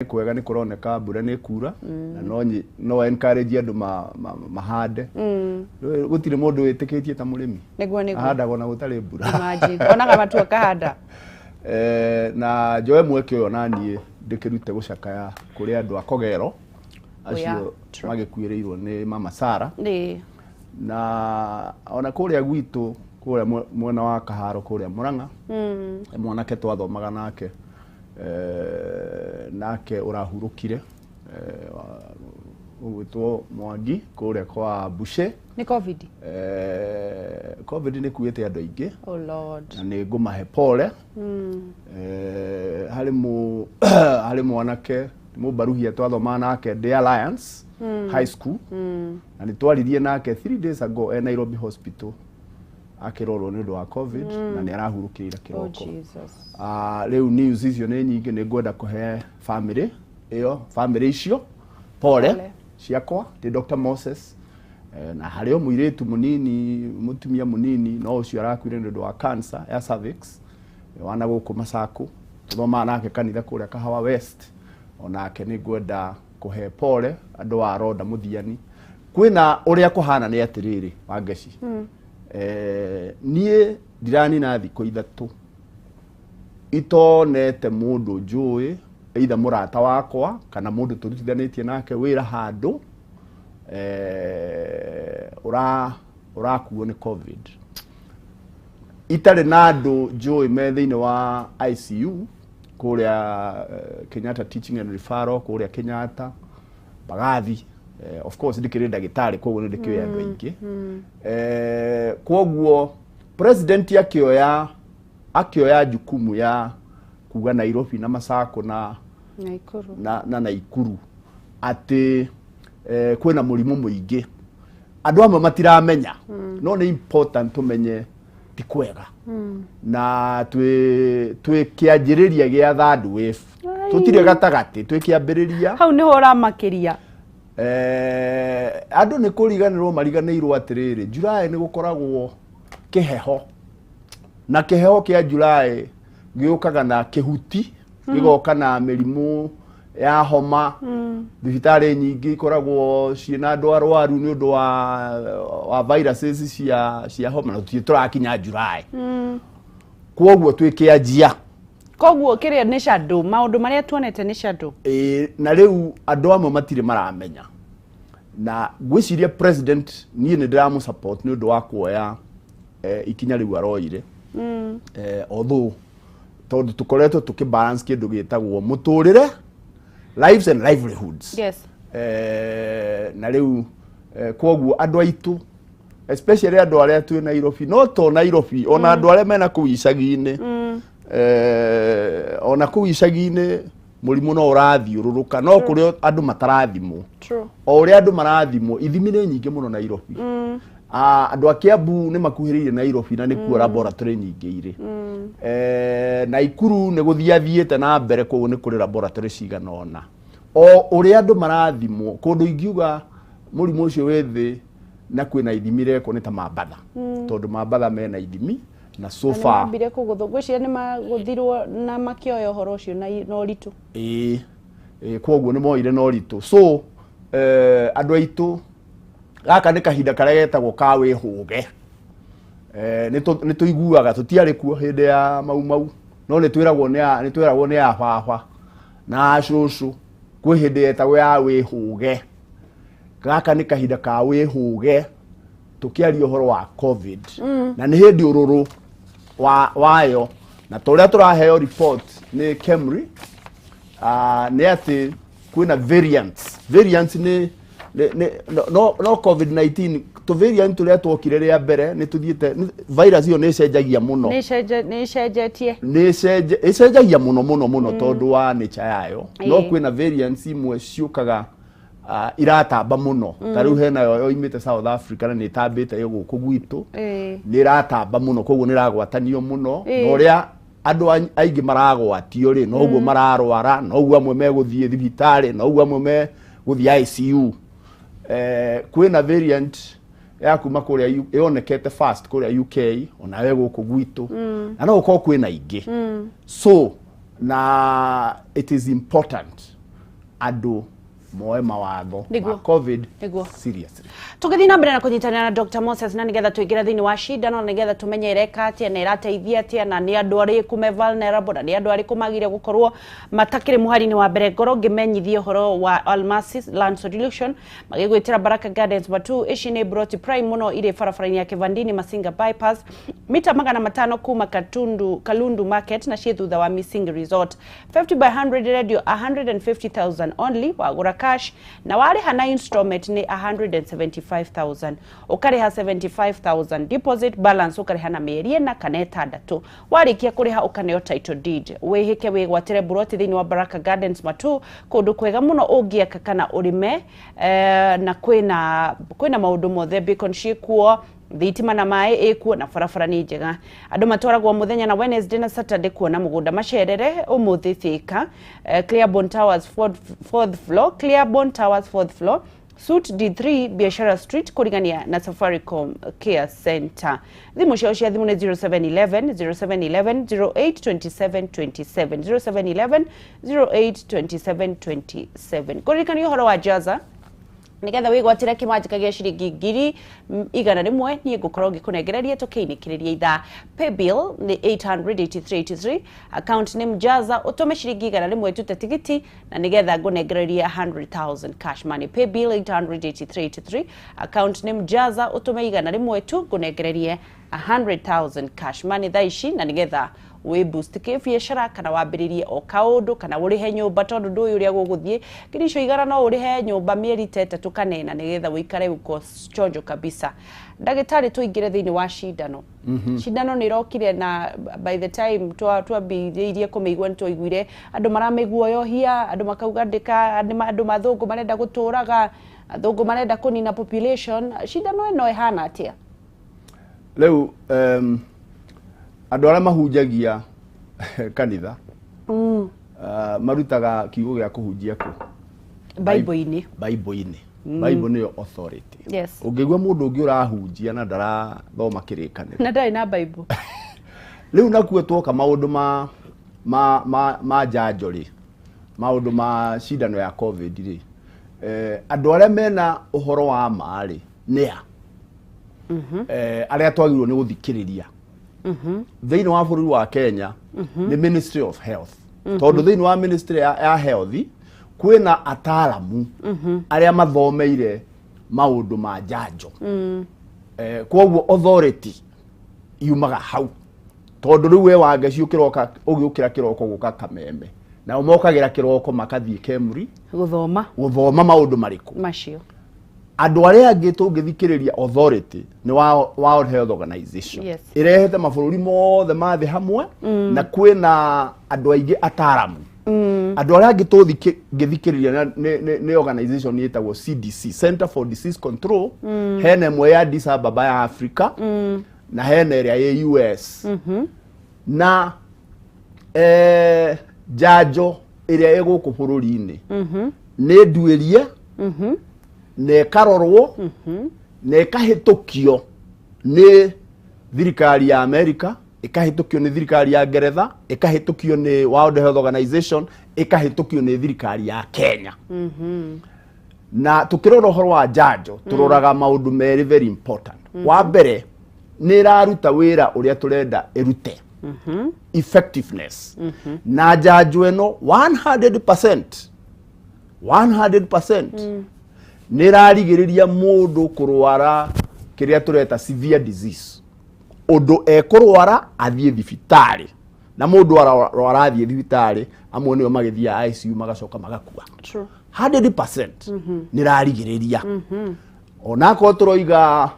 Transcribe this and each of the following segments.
Kwega nĩ kũroneka mbura nĩ kura na no encourage andũ mahande. Gũtirĩ mũndũ wĩtĩkĩtie ta mũrĩmi. Nĩguo. Ahandagwo na gũtarĩ mbura. Imagine. Onaga matu akahanda. Na njoe mweke ũyũ na niĩ ndĩkĩrute gũcakaya kũrĩ andũ a Kogero acio magĩkuĩrĩirwo nĩ Mama Sara. Na ona kũrĩa gwitũ kũrĩa mwena wa Kaharo kũrĩa Murang'a, mwanake twathomaga nake, nake ũrahurũkire, ũgwĩtwo Mwangi kũrĩa kwa Bushe. Nĩ COVID? COVID nĩ kuĩte andũ aingĩ. Oh Lord. Na nĩ ngũmahe pole. Harĩ mwanake mũmbaruhia twathomaga nake ndĩ Alliance High School, na nĩ twaririe nake 3 days ago e Nairobi Hospital akĩrorwo nĩ ũndũ wa COVID, na nĩ arahurũkĩire Oh kĩroko. Jesus. Ah, rĩu news icio nĩ nyingĩ. Nĩ ngwenda kũhe family ĩyo, family icio pole. Pole. Ciakwa ndĩ Dr. Moses. Na harĩ o mũirĩtu mũnini, mũtumia mũnini no ũcio arakuire nĩ ũndũ wa cancer ya cervix, wana gũkũ Masaku, tũthomaga nake kanitha kũrĩa Kahawa West. Onake nĩ ngwenda kũhe pole andũ a Ronda Mũthiani. Kwĩna ũrĩa kũhana nĩ atĩrĩrĩ, Wangeci, niĩ ndiranina thikũ 3 itonete mũndũ njũĩ, either mũrata wakwa kana mũndũ tũrutithanĩtie nake wĩra handũ, ũrakuo nĩ COVID. Itarĩ na andũ njũĩ me thĩinĩ wa ICU kũrĩa Kenyatta Teaching and Referral, kũrĩa Kenyatta, Mbagathi. Of course ndikĩrĩ ndagĩtarĩ, koguo nĩ ndĩkĩũĩ andũ aingĩ. Koguo president akĩoya jukumu ya kuga Nairobi na Masako na Naikuru. na Naikuru atĩ kwĩna mũrimũ mũingĩ, andũ amwe matiramenya, no nĩ important tũmenye ti kwega na twĩ kĩanjĩrĩria gĩa third wave. Tũtirĩ gatagatĩ, twĩ kĩambĩrĩria. Hau niho ũramakĩria. Andũ nĩ kũriganĩrwo mariganĩirwo atĩrĩrĩ, July nĩ gũkoragwo kĩheho, na kĩheho kĩa July gĩũkaga na kĩhuti, gĩgoka na mĩrimũ ya homa. Thibitarĩ nyingĩ ikoragwo ciĩna andũ arwaru nĩ ũndũ wa viruses cia homa, na tũtirĩ tũrakinya July, kwoguo twĩ kĩanjia. Koguo kĩrĩa nĩ shadow, maũndũ marĩa tuonete nĩ shadow. Ĩĩ, na rĩu andũ amwe matirĩ maramenya, na ngwĩciria president, niĩ nĩ ndĩramũ support nĩ ũndũ wa kuoya ikinya rĩu aroire, although tondũ tũkoretwo tũkĩ balance kĩndũ gĩtagwo mũtũrĩre, lives and livelihoods. Na rĩu kwoguo andũ aitũ, especially andũ arĩa twĩ Nairobi, no to Nairobi, ona andũ arĩa mena kũu icagi-inĩ, ona kũu icagi-inĩ mũrimũ no ũrathiũrũrũka, no kũrĩ andũ matarathimwo. O ũrĩa andũ marathimwo, ithimi nĩ nyingĩ mũno Nairobi. Ah, andũ a Kiambu nĩ makuhĩrĩirie Nairobi na nĩkuo laboratory nyingĩ irĩ. Naikuru nĩ gũthiĩ athiĩte na mbere, koguo nĩ kũrĩ laboratory cigana ũna. O ũrĩa andũ marathimwo, kũndũ ingiuga mũrimũ ũcio wĩ thĩ na kwĩna ithimi irekwo nĩ ta Mambatha, tondũ Mambatha mena ithimi na so Na nĩ far mambire kũgũthwo, ngwĩciria nĩ magũthirwo na makĩoya ũhoro ũcio na ũritũ. Ĩĩ, koguo nĩ moire na ũritũ. So andũ aitũ, gaka nĩ kahinda karĩa getagwo ka wĩhũge. Nĩ tũiguaga tũtiarĩ kuo hĩndĩ ya Mau Mau, no nĩ twĩragwo nĩ a baba na acũcũ kwĩ hĩndĩ yetagwo ya wĩhũge. Gaka nĩ kahinda ka wĩhũge tũkĩaria ũhoro wa COVID, na nĩ hĩndĩ ũrũrũ wayo, na ta ũrĩa tũraheo report nĩ KEMRI, nĩ atĩ kwĩna variants. Variants nĩ no COVID-19 tũ variant tũrĩa twokire rĩa mbere nĩ tũthiĩte virus ĩyo nĩ ĩcenjagia mũno. Nĩ ĩcenjetie. Nĩ ĩcenjagia mũno mũno mũno tondũ wa nature yayo, no kwĩna variants imwe ciũkaga, iratamba mũno. Ta rĩu hena yo yoimĩte South Africa na nĩ ĩtambĩte ĩ gũkũ gwitũ. Nĩ ĩratamba mũno, koguo nĩ ĩragwatanio mũno. Na ũrĩa andũ aingĩ maragwatio rĩ, noguo mararwara, noguo amwe megũthiĩ thibitarĩ, noguo amwe megũthiĩ ICU. Kwĩna variant ya kuma kũrĩa yonekete first kũrĩa UK, onawe gũkũ gwitũ, na no gũkorwo kwĩna ingĩ. So na it is important. Andũ moe mawatho Nĩguo. Ma COVID Nĩguo. seriously. Tũgĩthiĩ na mbere na kũnyitanĩra na Dr. Moses na nĩgetha tũingĩre thĩinĩ wa cindano na nĩgetha tũmenye ĩreka atĩa na ĩrateithia atĩa na nĩ andũ arĩkũ me vulnerable na nĩ andũ arĩkũ magire gũkorwo matakĩrĩ mũhari-inĩ wa mbere, ngorwo ngĩmenyithia ũhoro wa Almasi Land Solution magĩgwĩtĩra Baraka Gardens Matu. Ici nĩ broti prime mũno irĩ barabara-inĩ ya Kivandini Masinga bypass, mita 500 kuma Katundu, Kalundu Market, na ciĩ thutha wa Missing Resort. 50 by 100 radio 150,000 only wagũra cash, na warĩha na installment nĩ 175,000, ũkarĩha 75,000 deposit, balance ũkarĩha na mĩeri 4 kana 6. Warĩkia kũrĩha ũkaneo title deed. Wĩhĩke wĩgwatĩre buroti thĩinĩ wa Baraka Gardens Matu, kũndũ kwega mũno ũngĩaka kana ũrĩme, na kwĩna maũndũ mothe, beacon ciĩkuo, thitima na maĩ ĩkuo, na barabara nĩ njega. Andũ matwaragwo mũthenya na Wednesday na Saturday kuona mũgũnda. Macerere ũmũthĩ Thika, Clearbone Towers fourth floor, Clearbone Towers fourth floor, Suite D3, Biashara Street, kũrigania na Safaricom Care Center. Thimũ ciao cia thimũ nĩ 0711 0711 0827 27, 0711 0827 27. Kũririkania ũhoro wa Jaza nigetha wĩgwatĩre kĩmanjĩka gĩa ciringi 100,000, niĩ ngũkorwo ngĩkũnengereria tũkĩinĩkĩrĩria ithaa. Paybill nĩ 88383, account nĩ Mjaza, ũtũme ciringi 100 tute tigiti na nigetha ngũnengereria 100,000 cash money. Paybill 88383, account nĩ Mjaza, ũtũme 100 tu ngũnengererie 100,000 cash money thaa ici na nigetha wĩ boost kĩbiacara kana wambĩrĩrie o kaũndũ kana ũrĩhe nyũmba, tondũ ndũĩ ũrĩa gũgũthiĩ. Ngiri icio 100 no ũrĩhe nyũmba mĩeri ta 3 kana 4 nĩgetha ũikare uko chonjo kabisa. Ndagĩtarĩ, tũingĩre thĩinĩ wa cindano. Cindano nĩ ĩrokire, na by the time twambĩrĩirie kũmĩigua nĩ twaiguire andũ maramĩguoyohia, andũ makauga ndĩka andũ mathũngũ marenda gũtũraga, athũngũ marenda kũnina population. Cindano ĩno ĩhana atĩa? Rĩu andũ arĩa mahunjagia kanitha marutaga kiugo gĩa kũhunjia kũ? Bible-inĩ. Bible-inĩ. Bible nĩyo authority. Ũngĩigua mũndũ ũngĩ ũrahunjia na ndarathoma kĩrĩkanĩro na ndarĩ na Bible. Rĩu nakuo twoka maũndũ ma njanjo rĩ, maũndũ ma cindano ya COVID rĩ, andũ arĩa mena ũhoro wa ma rĩ nĩ a arĩa twagĩrĩirwo nĩ gũthikĩrĩria thĩinĩ wa bũrũri wa Kenya nĩ Ministry of Health, tondũ thĩinĩ wa Ministry ya Health kwĩna ataaramu arĩa mathomeire maũndũ ma njanjo. Koguo authority yumaga hau, tondũ rĩu we Wangeci ũkĩroka ũgĩũkĩra kĩroko gũka Kameme, nao mokagĩra kĩroko makathiĩ Kemri gũthoma. Gũthoma maũndũ marĩkũ? Macio. Andũ arĩa angĩ tũngĩthikĩrĩria authority nĩ World Health Organization. Ĩrehete mabũrũri mothe ma thĩ hamwe na kwĩna andũ aingĩ ataaramu. Andũ arĩa angĩ tũngĩthikĩrĩria nĩ organization ĩtagwo CDC, Center for Disease Control. Hena ĩmwe ya Addis Ababa ya Africa na hena ĩrĩa ĩ US. Na njanjo ĩrĩa ĩ gũkũ bũrũri-inĩ nĩ nduĩrie na ĩkarorwo na ĩkahĩtũkio nĩ thirikari ya America, ĩkahĩtũkio nĩ thirikari ya Ngeretha, ĩkahĩtũkio nĩ World Health Organization, ĩkahĩtũkio nĩ thirikari ya Kenya. Na tukĩrora ũhoro wa njanjo tũroraga maũndũ merĩ very important. Wa mbere, nĩ ĩraruta wĩra ũrĩa tũrenda ĩrute, effectiveness. Na njanjo ĩno 100% 100% nĩ ĩrarigĩrĩria mũndũ kũrwara kĩrĩa tũreta severe disease, ũndũ ekũrwara athiĩ thibitarĩ, na mũndũ arwara athiĩ thibitarĩ amwe nĩo magĩthiaga ICU magacoka magakua. 100% nĩ ĩrarigĩrĩria, onakorwo tũroiga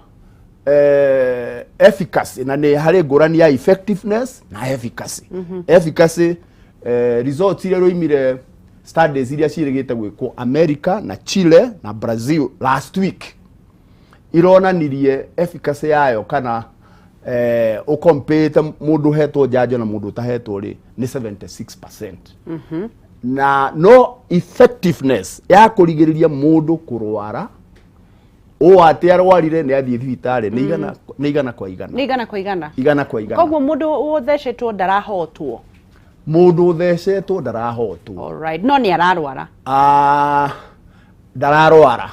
efficacy, na nĩ harĩ ngũrani ya effectiveness na efficacy. Efficacy, results iria roimire studies iria ciĩrĩgĩte gwĩkwo America na Chile na Brazil last week ironanirie efficacy yayo kana ũkompĩte mũndũ ũhetwo njanjo na mũndũ ũtahetwo rĩ nĩ 76%, na no effectiveness ya kũrigĩrĩria mũndũ kũrwara ũũ atĩ arwarire nĩ athiĩ thibitarĩ nĩ 100%. Nĩ 100%. 100%. Koguo mũndũ ũthecetwo ndarahotwo? Mũndũ ũthecetwo ndarahotwo. Alright. No nĩ ararwara. Ah, ndararwara.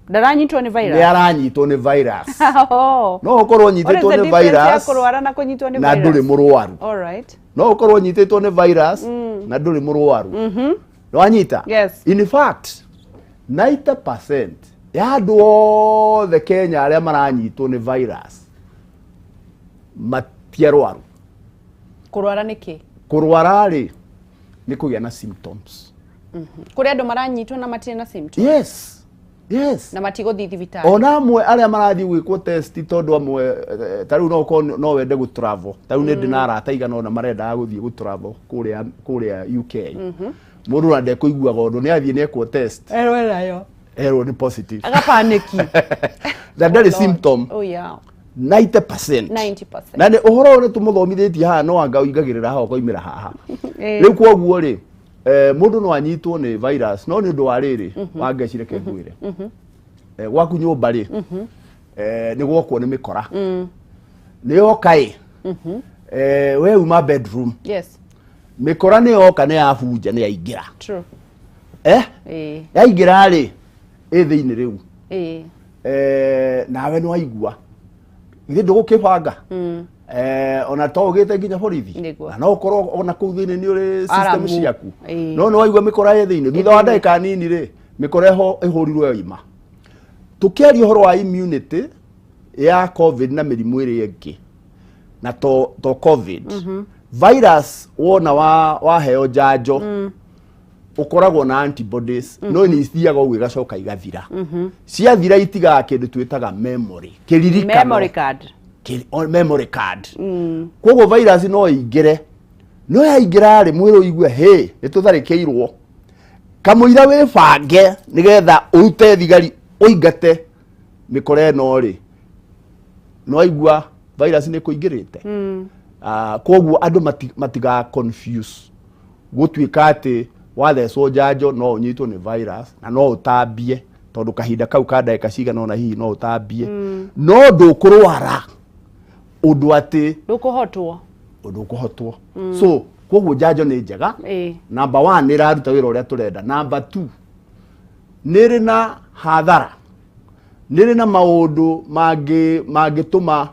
Ndaranyitwo nĩ virus. Nĩ aranyitwo nĩ virus. Oh. No ũkorwo What is ũnyitĩtwo the nĩ difference ya virus kũrwara na kũnyitwo nĩ na virus? ndũrĩ mũrwaru. Alright. No ũkorwo ũnyitĩtwo nĩ virus na ndũrĩ mũrwaru. Nĩwanyita? Yes. In fact, 90% ya andũ othe Kenya arĩa maranyitwo nĩ virus matiarwaru. Kũrwara nĩ kĩ? Kũrwara rĩ nĩ kũgĩa na symptoms. Kũrĩ andũ maranyitwo na matirĩ na symptoms. Yes. Yes. Na matigũthiĩ thibitarĩ. Ona amwe arĩa marathiĩ gwĩkwo test tondũ amwe ta rĩu no ũkorwo no wende gũ travel, ta rĩu nĩ ndĩ na arata aigana ũna marendaga gũthiĩ gũ travel kũrĩa kũrĩa UK. Mũndũ ona ndekũiguaga ũndũ, nĩ athiĩ nĩ ekwo test, Erwo nayo. Erwo nĩ positive Agapaniki. Na ndarĩ symptom. Oh yeah. 90%. 90%. Na nĩ ũhoro ũyũ nĩ tũmũthomithĩtie haha, no anga ũingagĩrĩra haha ũkoimĩra haha. Rĩu koguo rĩ, mũndũ no anyitwo nĩ virus, no nĩ ũndũ wa rĩrĩ wangeci, reke ngwĩre, gwaku nyũmba rĩ, nĩ gwokwo nĩ mĩkora, nĩ yoka ĩ, we uma bedroom, mĩkora nĩ yoka, nĩ yabunja, nĩ yaingĩra. Yaingĩra rĩ, ĩ thĩinĩ rĩu, nawe nĩ waigua githĩ ndũgũkĩbanga, ona to ũgĩte nginya borithi. Nĩguo. Na no ũkorwo ona kũu thĩinĩ nĩ ũrĩ system Aramu. ciaku. No nĩ waigua mĩkora ĩ thĩinĩ, thutha wa ndagĩka nini rĩ, mĩkora ĩho ĩhũrirwo yoima. Tũkĩaria ũhoro wa immunity ya COVID na mĩrimũ ĩrĩa ĩngĩ na to COVID virus, wona waheo njanjo ũkoragwo na antibodies, no nĩ ithiaga ũguo igacoka igathira. Ciathira itigaga kĩndũ twĩtaga memory, kĩririkano. Memory card. Memory card. Koguo virus no ĩingĩre, no yaingĩra rĩ, mwĩrĩ ũigue hĩ nĩ tũtharĩkĩirwo, kamũira wĩbange nĩgetha ũrute thigari ũingate mĩkora ĩno rĩ, no aigua virus nĩ kũingĩrĩte. Ah, koguo andũ matiga confuse gũtuĩka atĩ wathecwo njanjo no ũnyitwo nĩ virus na no ũtambie, tondũ kahinda kau ka ndagĩka cigana ũna hihi no ũtambie, no ndũkũrwara ũndũ atĩ Ndũkũhotwo. Ũndũ ũkũhotwo. So koguo njanjo nĩ njega. Number one, nĩ ĩraruta wĩra ũrĩa tũrenda. Number two, nĩ ĩrĩ na hathara, nĩ ĩrĩ na maũndũ mangĩ mangĩtũma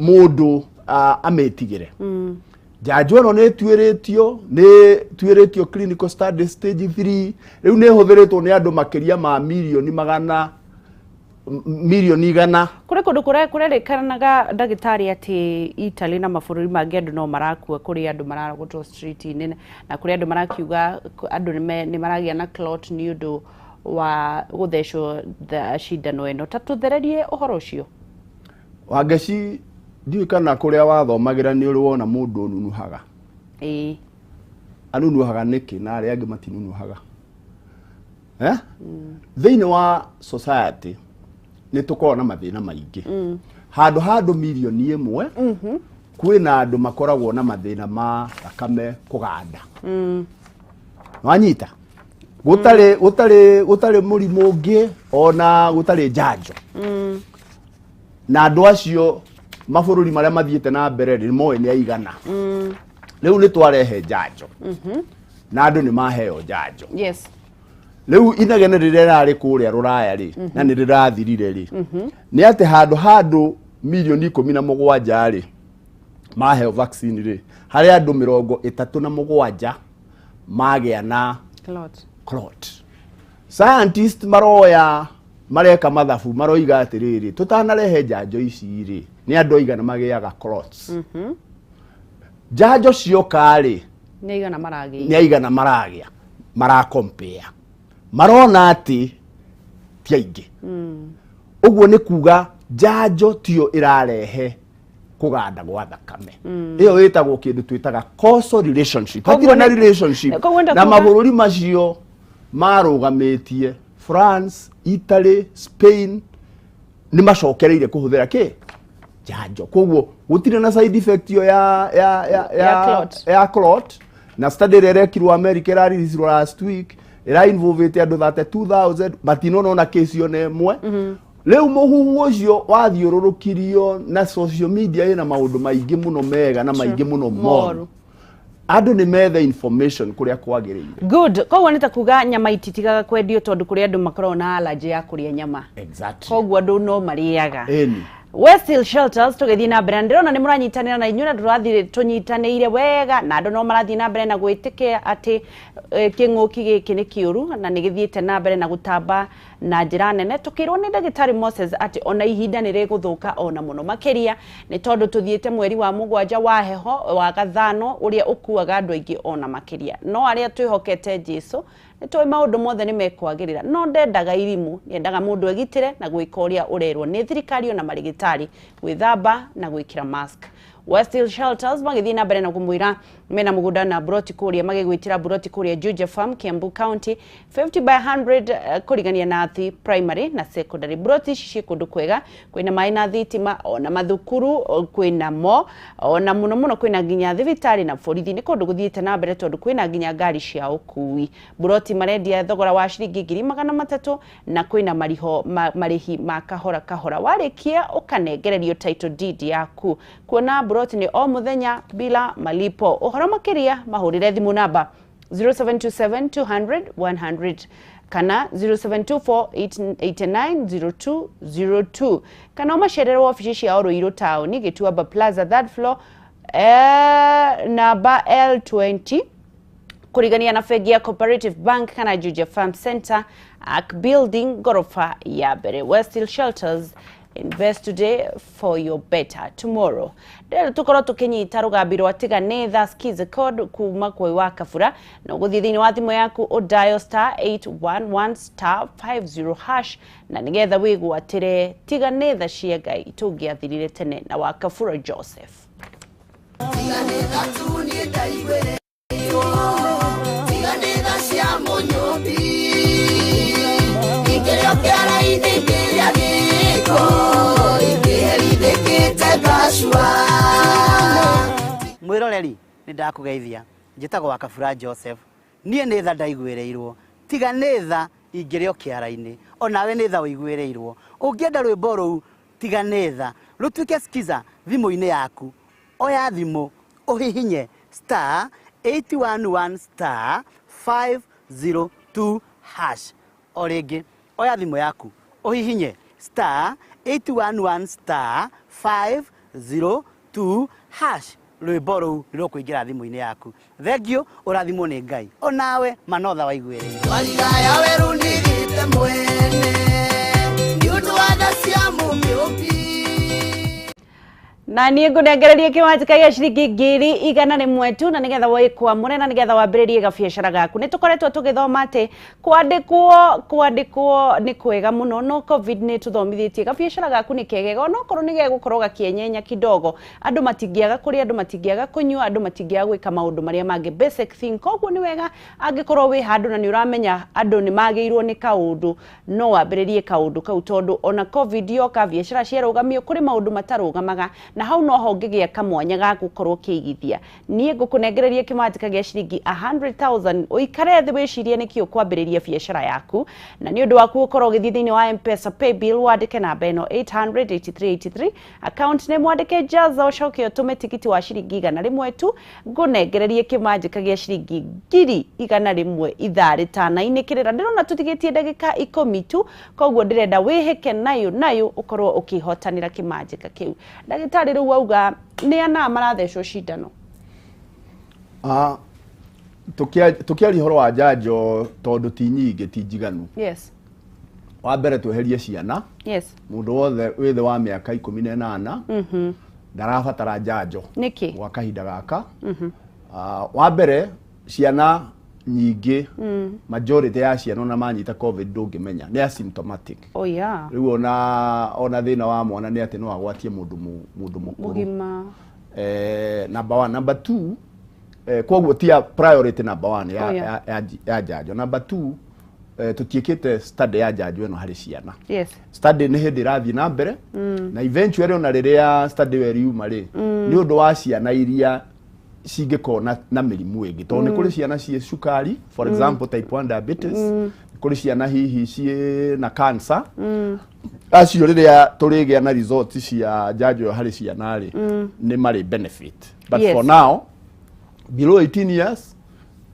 mũndũ amĩtigĩre. Njanjo ĩno nĩ ĩtuĩrĩtio, nĩ ĩtuĩrĩtio clinical study stage 3. Rĩu nĩ ĩhũthĩrĩtwo nĩ andũ makĩria ma mirioni magana mirioni 100. Kũrĩ kũndũ kũrerĩkanaga, ndagĩtarĩ, atĩ Italy na mabũrũri mangĩ andũ no marakua, kũrĩ andũ mararogotwo street-inĩ na kũrĩ andũ marakiuga andũ nĩ maragĩa na clot nĩ ũndũ wa gũthecwo cindano ĩno. Ta tũthererie ũhoro ũcio. Wangeci, ndiũĩ kana kũrĩa wathomagĩra nĩ ũrĩ wona mũndũ ũnunuhaga. Ĩĩ. Anunuhaga nĩkĩ na arĩa angĩ matinunuhaga? Eh? Thĩinĩ wa society nĩ tũkoragwo na mathĩna maingĩ. Handũ ha andũ 1 mirioni kwĩna andũ makoragwo na mathĩna ma thakame kũganda. Wanyita, gũtarĩ mũrimũ ũngĩ, ona gũtarĩ njanjo, na andũ acio mabũrũri marĩa mathiĩte na mbere rĩ, moĩ nĩ aigana. Rĩu nĩ twarehe njanjo na andũ nĩ maheo njanjo. Rĩu inegene rĩrĩa rĩrarĩ kũrĩa rũraya rĩ, na nĩ rĩrathirire rĩ, nĩ atĩ handũ ha andũ 17 mirioni rĩ maheo vaccine rĩ, harĩ andũ 37 magĩa na Clot. Clot. Scientist maroya mareka mathabu, maroiga atĩrĩrĩ, tũtanarehe njanjo ici rĩ, nĩ andũ aigana magĩaga clots? Njanjo cioka rĩ, Nĩ aigana maragĩa? Nĩ aigana maragĩa? Marakompea, marona atĩ ti aingĩ. Ũguo nĩ kuga njanjo tiyo ĩrarehe kũganda gwa thakame. Ĩyo ĩtagwo kĩndũ twĩtaga causal relationship. Koguo Hatirĩ na relationship. Koguo Na mabũrũri macio marũgamĩtie, France, Italy, Spain, nĩ macokereire kũhũthĩra kĩ njanjo, koguo gũtirĩ na side effect ĩyo ya Ya clot. Ya clot. Na study ĩrĩa ĩrekirwo America, ĩrareleasirwo last week, ĩra involvete andũ 32,000, matinona ona case ona ĩmwe. Rĩu mũhuhu ũcio wathiũrũrũkirio na social media ĩna maũndũ maingĩ mũno mega na maingĩ mũno moru. Moru. Andũ nĩ methe information kũrĩa kwagĩrĩire. Good. Koguo nĩ ta kuga nyama ititigaga kwendio tondũ kũrĩ andũ makoragwo na allergy ya kũrĩa nyama. Exactly. Koguo andũ no marĩaga. Ĩni. Westhill Shelters, tũgĩthiĩ na mbere, na ndĩrona nĩ mũranyitanĩra na inyuĩ na tũrathiĩ tũnyitanĩire wega, na andũ no marathiĩ na mbere na gwĩtĩkia atĩ kĩng'ũki gĩkĩ nĩ kĩũru na nĩ gĩthiĩte na mbere na gũtamba na njĩra nene. Tũkĩrwo nĩ ndagĩtarĩ Moses atĩ ona ihinda nĩ rĩgũthũka ona mũno makĩria, nĩ tondũ tũthiĩte mweri wa mũgwanja wa heho wa gathano ũrĩa ũkuaga andũ aingĩ ona makĩria. No arĩa twĩhokete Jesu nĩ tũĩ maũndũ mothe nĩ mekwagĩrĩra, no ndendaga irimũ, nĩendaga mũndũ egitĩre na gwĩka ũrĩa ũrerwo nĩ thirikari ona marĩgĩtarĩ, gwĩthamba na gwĩkĩra mask. Westhill Shelters magĩthiĩ na mbere na kũmwĩra mena mũgũnda na buroti kũrĩa, magĩgwĩtĩra buroti kũrĩa Juja Farm, Kiambu County, 50 by 100, kũrigania na Athi Primary na Secondary. Buroti ici ciĩ kũndũ kwega, kwĩna maĩ na thitima, ona mathukuru kwĩna mo, ona mũno mũno kwĩna nginya thibitarĩ na borithi. Nĩ kũndũ gũthiĩte na mbere tondũ kwĩna nginya ngari cia ũkui. Buroti marendia thogora wa ciringi 300,000 na kwĩna mariho marĩhi ma kahora kahora. Warĩkia ũkanengererio title deed yaku. Kuona buroti nĩ o mũthenya bila malipo. Ũhoro makĩria mahũrĩre thimũ namba 0727 200 100 kana 0724 89 0202, kana ũmacerere wabici ciao Ruiru taũni, Gĩtuamba Plaza, third floor, namba L20, kũrigania na bengi ya Cooperative Bank, kana Juja Farm Center, Ark Building, gorofa ya mbere. Westhill Shelters, invest today for your better tomorrow. Ndĩrenda tũkorwo tũkĩnyita rũgambi rwa tiga nĩ tha skiza code kuma kwĩ wa Kabura, na ũgũthiĩ thĩinĩ wa thimũ yaku ũ dial star 811 star 50 hash, na nĩgetha wĩgwatĩre tiga nĩ tha cia Ngai tũngĩathirire tene na wa Kabura Joseph. Tiganĩra tu niĩ ndaiguĩrĩirwo, tiganĩra cia mũnyũmbi, ingĩrĩo kĩara-inĩ ngĩrĩa gĩko, ingĩherithĩkĩte ngacua. Mwĩroreri, nĩ ndakũgeithia. Njĩtagwo wa Kabura Joseph. Niĩ nĩ tha ndaiguĩrĩirwo, tiga nĩ tha ingĩrĩo kĩara-inĩ. Onawe nĩ tha ũiguĩrĩirwo. Ũngĩenda rwĩmbo rũu tiga nĩ tha rũtuĩke skiza thimũ-inĩ yaku, oya thimũ ũhihinye star 811 star 502 hash. O rĩngĩ, oya thimũ yaku ũhihinye star 811 star 502 hash, rwĩmbo rũu nĩ rũkũingĩra thimũ-inĩ yaku. Thengio, ũrathimwo nĩ Ngai. Onawe manotha waiguĩrĩirwo. Twarigaya werũ ndigĩte mwene nĩ ũndũ wa tha cia mũmĩũmbi. Na niĩ ngũnengererie kĩwanjĩka gĩa ciringi 100,000 tu, na nĩgetha wĩkwamũre na nĩgetha wambĩrĩrie gabiacara gaku. Nĩ tũkoretwo tũgĩthoma atĩ kwandĩkwo nĩ kwega mũno, no COVID nĩ tũthomithĩtie gabiacara gaku nĩ kegega, onokorwo nĩ gegũkorwo gakĩenyenya kidogo. Andũ matingĩaga kũrĩa, andũ matingĩaga kũnyua, andũ matingĩaga gwĩka maũndũ marĩa mangĩ, basic thing. Koguo nĩ wega angĩkorwo wĩ handũ na nĩ ũramenya andũ nĩ magĩirwo nĩ kaũndũ, no wambĩrĩrie kaũndũ kau, tondũ ona COVID yoka biacara ciarũgamio, kũrĩ maũndũ matarũgamaga, na hau noho ũngĩgĩa kamwanya ga gũkorwo ũkĩigithia. Niĩ ngũkũnengereria kĩmanjĩka gĩa ciringi 100,000, ũikare thĩ wĩcirie nĩkĩ ũkwambĩrĩria biacara yaku, na nĩ ũndũ waku ũkorwo ũgĩthiĩ thĩinĩ wa M-Pesa paybill, wandĩke namba ĩno 800 8383, account name wandĩke Jaza, ũcoke ũtũme tikiti wa ciringi 100 tu, ngũnengererie kĩmanjĩka gĩa ciringi 100,000 ithaa rĩtanainĩkĩrĩra. Ndĩrona tũtigĩtie ndagĩka 10 tu, koguo ndĩrenda wĩhĩke nayo nayo ũkorwo ũkĩhotanĩra kĩmanjĩka kĩu. Ndagĩtarĩ, rĩu auga nĩ ana marathecwo cindano? Ah, tũkĩaria ũhoro wa njanjo, tondũ ti nyingĩ, ti njiganu, wa mbere tweherie ciana. Mũndũ wothe wĩ thĩ wa mĩaka 18 ndarabatara njanjo Nĩkĩ? gwa kahinda gaka. Ah, wa mbere ciana nyingĩ, majority ya ciana ona manyita COVID ndũngĩmenya, nĩ asymptomatic. Rĩu ona thĩna wa mwana nĩ atĩ no agwatie mũndũ mũkũrũ mũgima. Number one. Number two, koguo ti ya priority number one ya, ya njanjo. Number two, tũtiĩkĩte study ya njanjo ĩno harĩ ciana. Study nĩ hĩndĩ ĩrathiĩ na mbere, na eventually ona rĩrĩa study ĩyo ĩriuma rĩ, nĩ ũndũ wa ciana iria cingĩkorwo na mĩrimũ ĩngĩ, tondũ nĩ kũrĩ ciana ciĩ cukari, for example type 1 diabetes, nĩ kũrĩ ciana hihi ciĩ na cancer. Acio rĩrĩa tũrĩgĩa na results cia njanjo ĩyo harĩ ciana rĩ, nĩ marĩ benefit, but for now Below 18 years,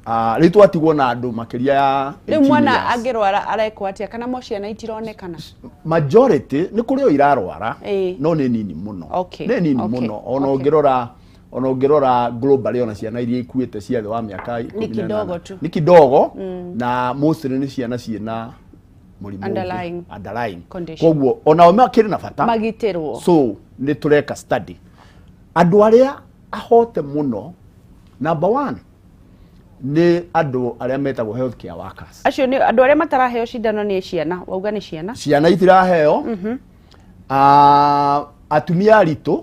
rĩu twatigwo na andũ makĩria ya Rĩu 18 mwana years. angĩrwara arekwo atĩa, kana mo ciana itironekana? Majority nĩ kũrĩ o irarwara, no nĩ nini mũno. Nĩ nini mũno. Ona ũngĩrora, ona ũngĩrora globally, ona ciana iria ikuĩte cia thĩ wa mĩaka 18 Kidogo tu. Nĩ kidogo, na mostly nĩ ciana ciĩna mũrimũ ũngĩ. Underlying Underlying condition. Koguo onao makĩrĩ na bata magitĩrwo. So nĩ tũreka study andũ arĩa ahote mũno. Number one nĩ andũ arĩa metagwo healthcare workers. Acio nĩ andũ arĩa mataraheo cindano nĩ ciana, wauga nĩ ciana? Ciana itiraheo. Ah, atumia aritũ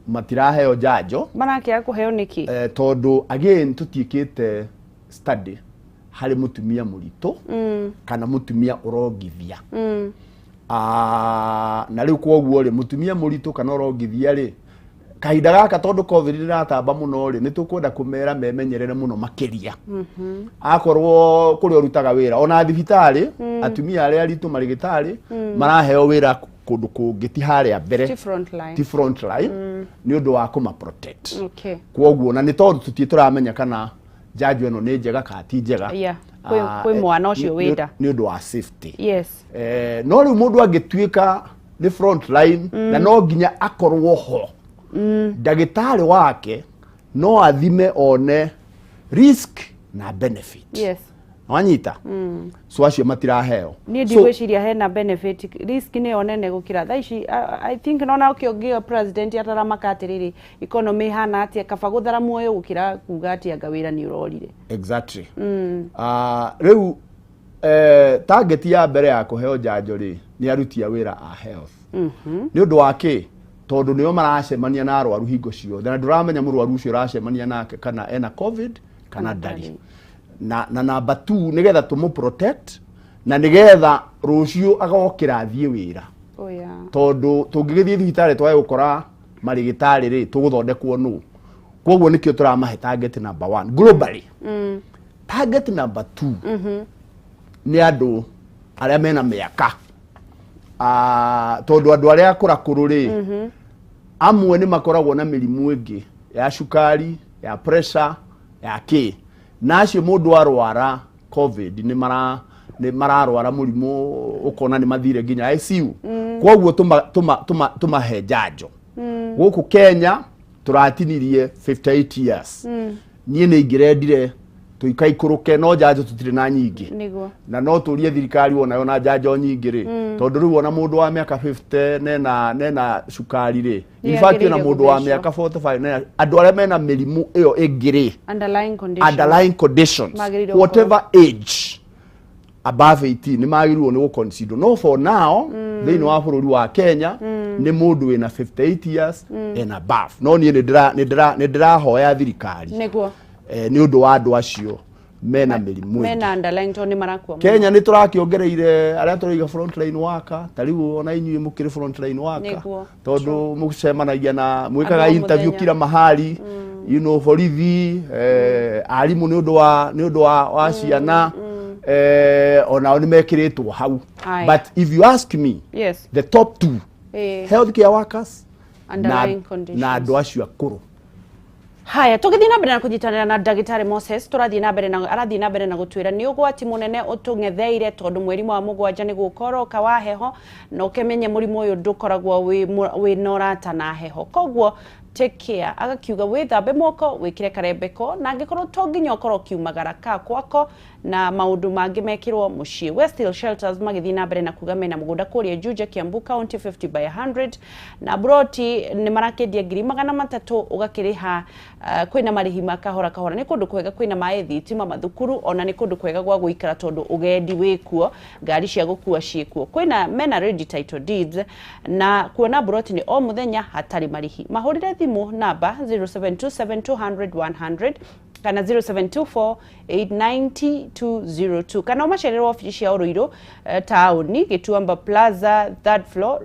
matiraheo njanjo. Marakĩaga kũheo nĩkĩ? Tondũ again tũtiĩkĩte study harĩ mũtumia mũritũ kana mũtumia ũrongithia. Ah, na rĩu kwoguo rĩ, mũtumia mũritũ kana ũrongithia rĩ, kahinda gaka tondũ COVID nĩratamba mũno rĩ, nĩ tũkwenda kũmera memenyerere mũno makĩria. Akorwo kũrĩa ũrutaga wĩra, ona thibitarĩ, atumia arĩa aritũ marĩgĩtarĩ maraheo wĩra kũndũ kũngĩ, ti harĩa mbere. Ti front line. Ti front line, nĩ ũndũ wa kũma protect. Kwoguo na nĩ tondũ tũtirĩ tũramenya kana njanjo ĩno nĩ njega kana ti njega. Kwĩ Ah, kwĩ mwana ũcio wĩ nda. Nĩ ũndũ wa safety. No rĩu mũndũ angĩtuĩka nĩ front line na no nginya akorwo ho, ndagĩtarĩ wake no athime one risk na benefit. Wanyita? So acio matiraheo. Niĩ So, ndigwĩciria hena benefit, risk nĩyo nene gũkĩra thaa ici. I think nona ũkĩongio president ataramaka atĩrĩrĩ, economy ĩhana atĩa, kaba gũthara muoyo gũkĩra kuga atĩ anga wĩra nĩ ũrorire. Exactly. Rĩu target ya mbere ya kũheo njanjo rĩ, nĩ aruti a wĩra a health. Nĩ ũndũ wa kĩ? Tondũ nĩo maracemania na arwaru hingo ciothe, na ndũramenya mũrwaru ũcio ũracemania nake kana ena COVID kana ndarĩ. Na number two, nĩgetha tũmũ protect na nĩgetha rũciũ agokĩra athiĩ wĩra. Oh, yeah. Tondũ tũngĩgĩthiĩ thibitarĩ twage gũkora marĩgĩtarĩ rĩ, tũgũthondekwo nũ? Koguo nĩkĩo tũramahe target number one globally. Target number two nĩ andũ arĩa mena mĩaka. Ah, tondũ andũ arĩa akũrakũrũ rĩ, amwe nĩ makoragwo na mĩrimũ ĩngĩ ya cukari, ya pressure, ya kĩ, na acio mũndũ arwara COVID nĩ mararwara mũrimũ ũkona nĩ mathire nginya ICU. Koguo tũmahe njanjo. Gũkũ Kenya tũratinirie 58 years. Niĩ nĩ ingĩrendire tũikaikũrũke, no njanjo tũtirĩ na nyingĩ. Na no tũrie thirikari wonayo na njanjo nyingĩ rĩ, tondũ rĩu ona mũndũ wa mĩaka 50 nena cukari rĩ, in fact ona Nĩagĩrĩire mũndũ wa gũthecwo. mĩaka 45 nena, andũ arĩa mena mĩrimũ ĩyo ĩngĩ rĩ, Underlying condition. Underlying conditions, Magĩrĩirwo whatever age above 18 nĩ magĩrĩirwo nĩ gũconsider. No for now, thĩinĩ wa bũrũri wa Kenya nĩ mũndũ wĩna 58 years and above. No niĩ nĩ ndĩrahoya thirikari nĩ ũndũ wa andũ acio mena mĩrimũ ĩngĩ. Mena underlying, tondũ nĩ marakua mũno. Kenya nĩ tũrakĩongereire arĩa tũraiga frontline worker, ta rĩu ona inyuĩ mũkĩrĩ frontline worker, tondũ mũcemanagia na mwĩkaga Andũ o interview mũthenya. kila mahali, borithi, arimũ nĩ ũndũ wa ciana, onao nĩ mekĩrĩtwo hau. Aya. But if you ask me, the top two, healthcare workers Underlying na, conditions. na andũ acio akũrũ. Haya, tũgĩthiĩ na mbere na kũnyitanĩra na ndagĩtarĩ Moses, tũrathiĩ na mbere na arathiĩ na mbere na gũtwĩra nĩ ũgwati mũnene ũtũng'etheire, tondũ mweri wa mũgwanja nĩ gũkoroka wa heho, na ũkĩmenye mũrimũ ũyũ ndũkoragwo wĩ na ũrata na heho. Koguo take care, agakiuga wĩthambe moko, wĩkĩre karembeko, na angĩkorwo to nginya ũkorwo ũkiumagara ka kwako na maũndũ mangĩ mekĩrwo mũciĩ. Westhill Shelters magĩthiĩ na mbere na kuga mena mũgũnda kũrĩa Juja, Kiambu County, 50 by 100, na broti nĩ marakĩendia 300,000, ũgakĩrĩha kwĩna marĩhi ma kahora kahora. Nĩ kũndũ kwega, kwĩna maĩ, thitima, mathukuru, ona nĩ kũndũ kwega gwa gũikara tondũ ũgendi wĩkuo, ngari cia gũkua ciĩkuo, kwĩna mena ready title deeds, na kuona broti nĩ o mũthenya hatarĩ marĩhi. Mahũrĩre thimũ namba 0727 200 100 kana 0724 890 202, kana ũmacerere wabici cia Ũrũirũ, taũni Gĩtuamba Plaza, third floor,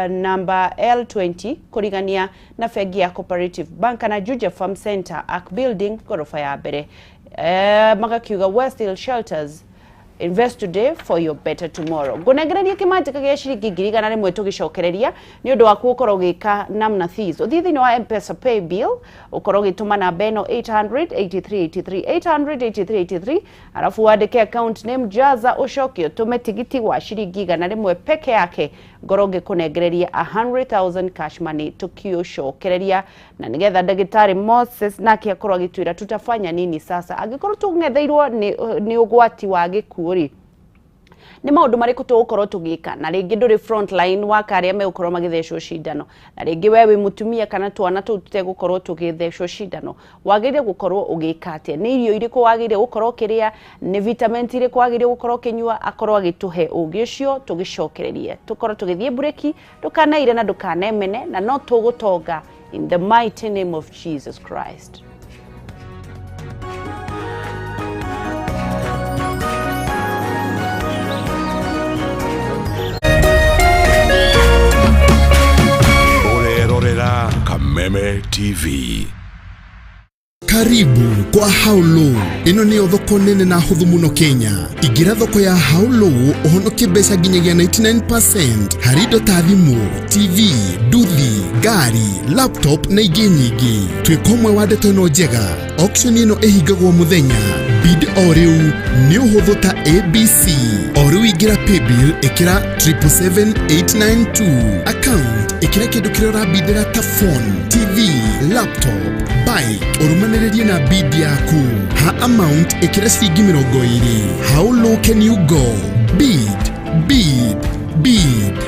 number L20, kũrigania na bengi ya Cooperative Bank, kana Juja Farm Center, Ark Building, goroba ya mbere. Magakiuga Westhill Shelters. Invest today for your better tomorrow. Ngũnengereria kĩmanjĩka gĩa ciringi 100,000 tũgĩcokereria nĩ ũndũ waku ũkorwo ũgĩka namna this. Ũthiĩ thĩinĩ wa M-Pesa pay bill ũkorwo ũgĩtũma namba ĩno 800 8383 800 8383, arabu wandĩke account name Jaza, ũcoke ũtũme tigiti wa ciringi 100 peke yake, ngorwo ngĩkũnengereria 100,000 cash money tũkiũcokereria, na nĩgetha ndagĩtarĩ Moses nake akorwo agĩtwĩra tutafanya nini sasa angĩkorwo tũng'etheirwo nĩ ũgwati wa gĩkuũ rĩ, nĩ maũndũ marĩkũ tũgũkorwo tũgĩka, na rĩngĩ ndũrĩ front line wa karĩa megũkorwo magĩthecwo cindano, na rĩngĩ we wĩ mũtumia kana twana tũu tũtegũkorwo tũgĩthecwo cindano, wagĩrĩire gũkorwo ũgĩka atĩa, nĩ irio irĩkũ wagĩrĩire gũkorwo ũkĩrĩa, nĩ vitamins irĩkũ wagĩrĩire gũkorwo ũkĩnyua, akorwo agĩtũhe ũgĩ ũcio tũgĩcokererie. Tũkorwo tũgĩthiĩ mburĩki, ndũkanaire na ndũkanemene, na no tũgũtonga in the mighty name of Jesus Christ. Ũrerorera Kameme TV. Karibu kwa Haulo. Ĩno nĩyo thoko nene na hũthũ mũno Kenya. Ingĩra thoko ya Haulo ũhonokie mbeca nginyagia 99% harĩ indo ta thimũ, TV, nduthi, ngari, laptop na ingĩ nyingĩ. Twĩka ũmwe wa ndeto ĩno njega. Auction ĩno ĩhingagwo mũthenya. Bid o rĩu nĩ ũhũthũ ta ABC. O rĩu ingĩra paybill, ĩkĩra 777892, account ĩkĩra kĩndũ kĩrĩa ũrabindĩra ta phone, TV, laptop, bike, ũrũmanĩrĩrie na bid yaku. Ha amount ĩkĩra ciringi 20. How low can you go? Bid, bid, bid.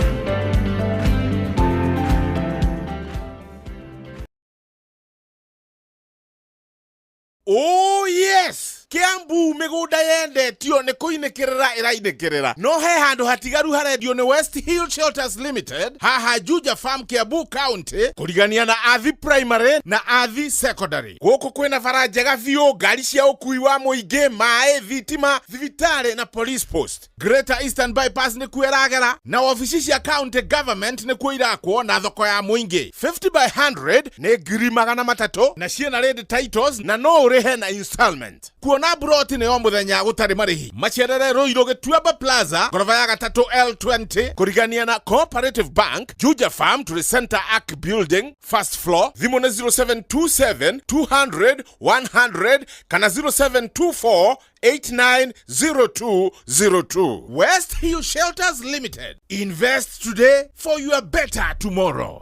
Oh yes, Kiambu mĩgũnda yendetio nĩ kũinĩkĩrĩra ĩrainĩkĩrĩra, no he handũ hatigaru harendio nĩ West Hill Shelters Limited haha Juja Farm, Kiambu County, kũrigania na Athi Primary na Athi Secondary. Gũkũ kwĩna bara njega biũ, ngari cia ũkui wa mũingĩ, maĩ, thitima, thibitarĩ na police post. Greater Eastern Bypass nĩkuo ĩragera, na wabici cia county government nĩkuo irakwo, na thoko ya mũingĩ. 50 by 100 nĩ 300,000, na ciĩna ready titles na no ũrĩhe na installment. Kuona broti nĩ o mũthenya gũtarĩ marĩhi. Macerere Ruiru Gĩtuamba Plaza, ngoroba ya gatatũ L20, kũrigania na Cooperative Bank. Juja Farm to the Center Arc Building, first floor. Thimũ nĩ 0727 200 100 kana 0724 890202. West Hill Shelters Limited. Invest today for your better tomorrow.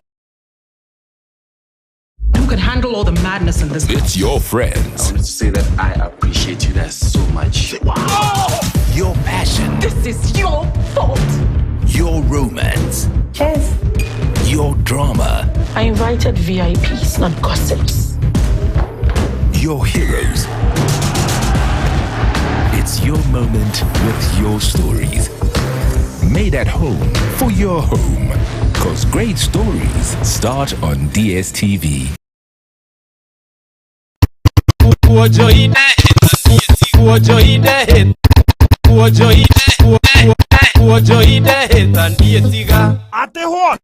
Who could handle all the madness in this? It's your friends. I wanted to say that I appreciate you guys so much. Your passion. This is your fault. Your romance. Yes. Your drama. I invited VIPs, not gossips. Your heroes. It's your moment with your stories. Made at home for your home. Because great stories start on DSTV. Ate what?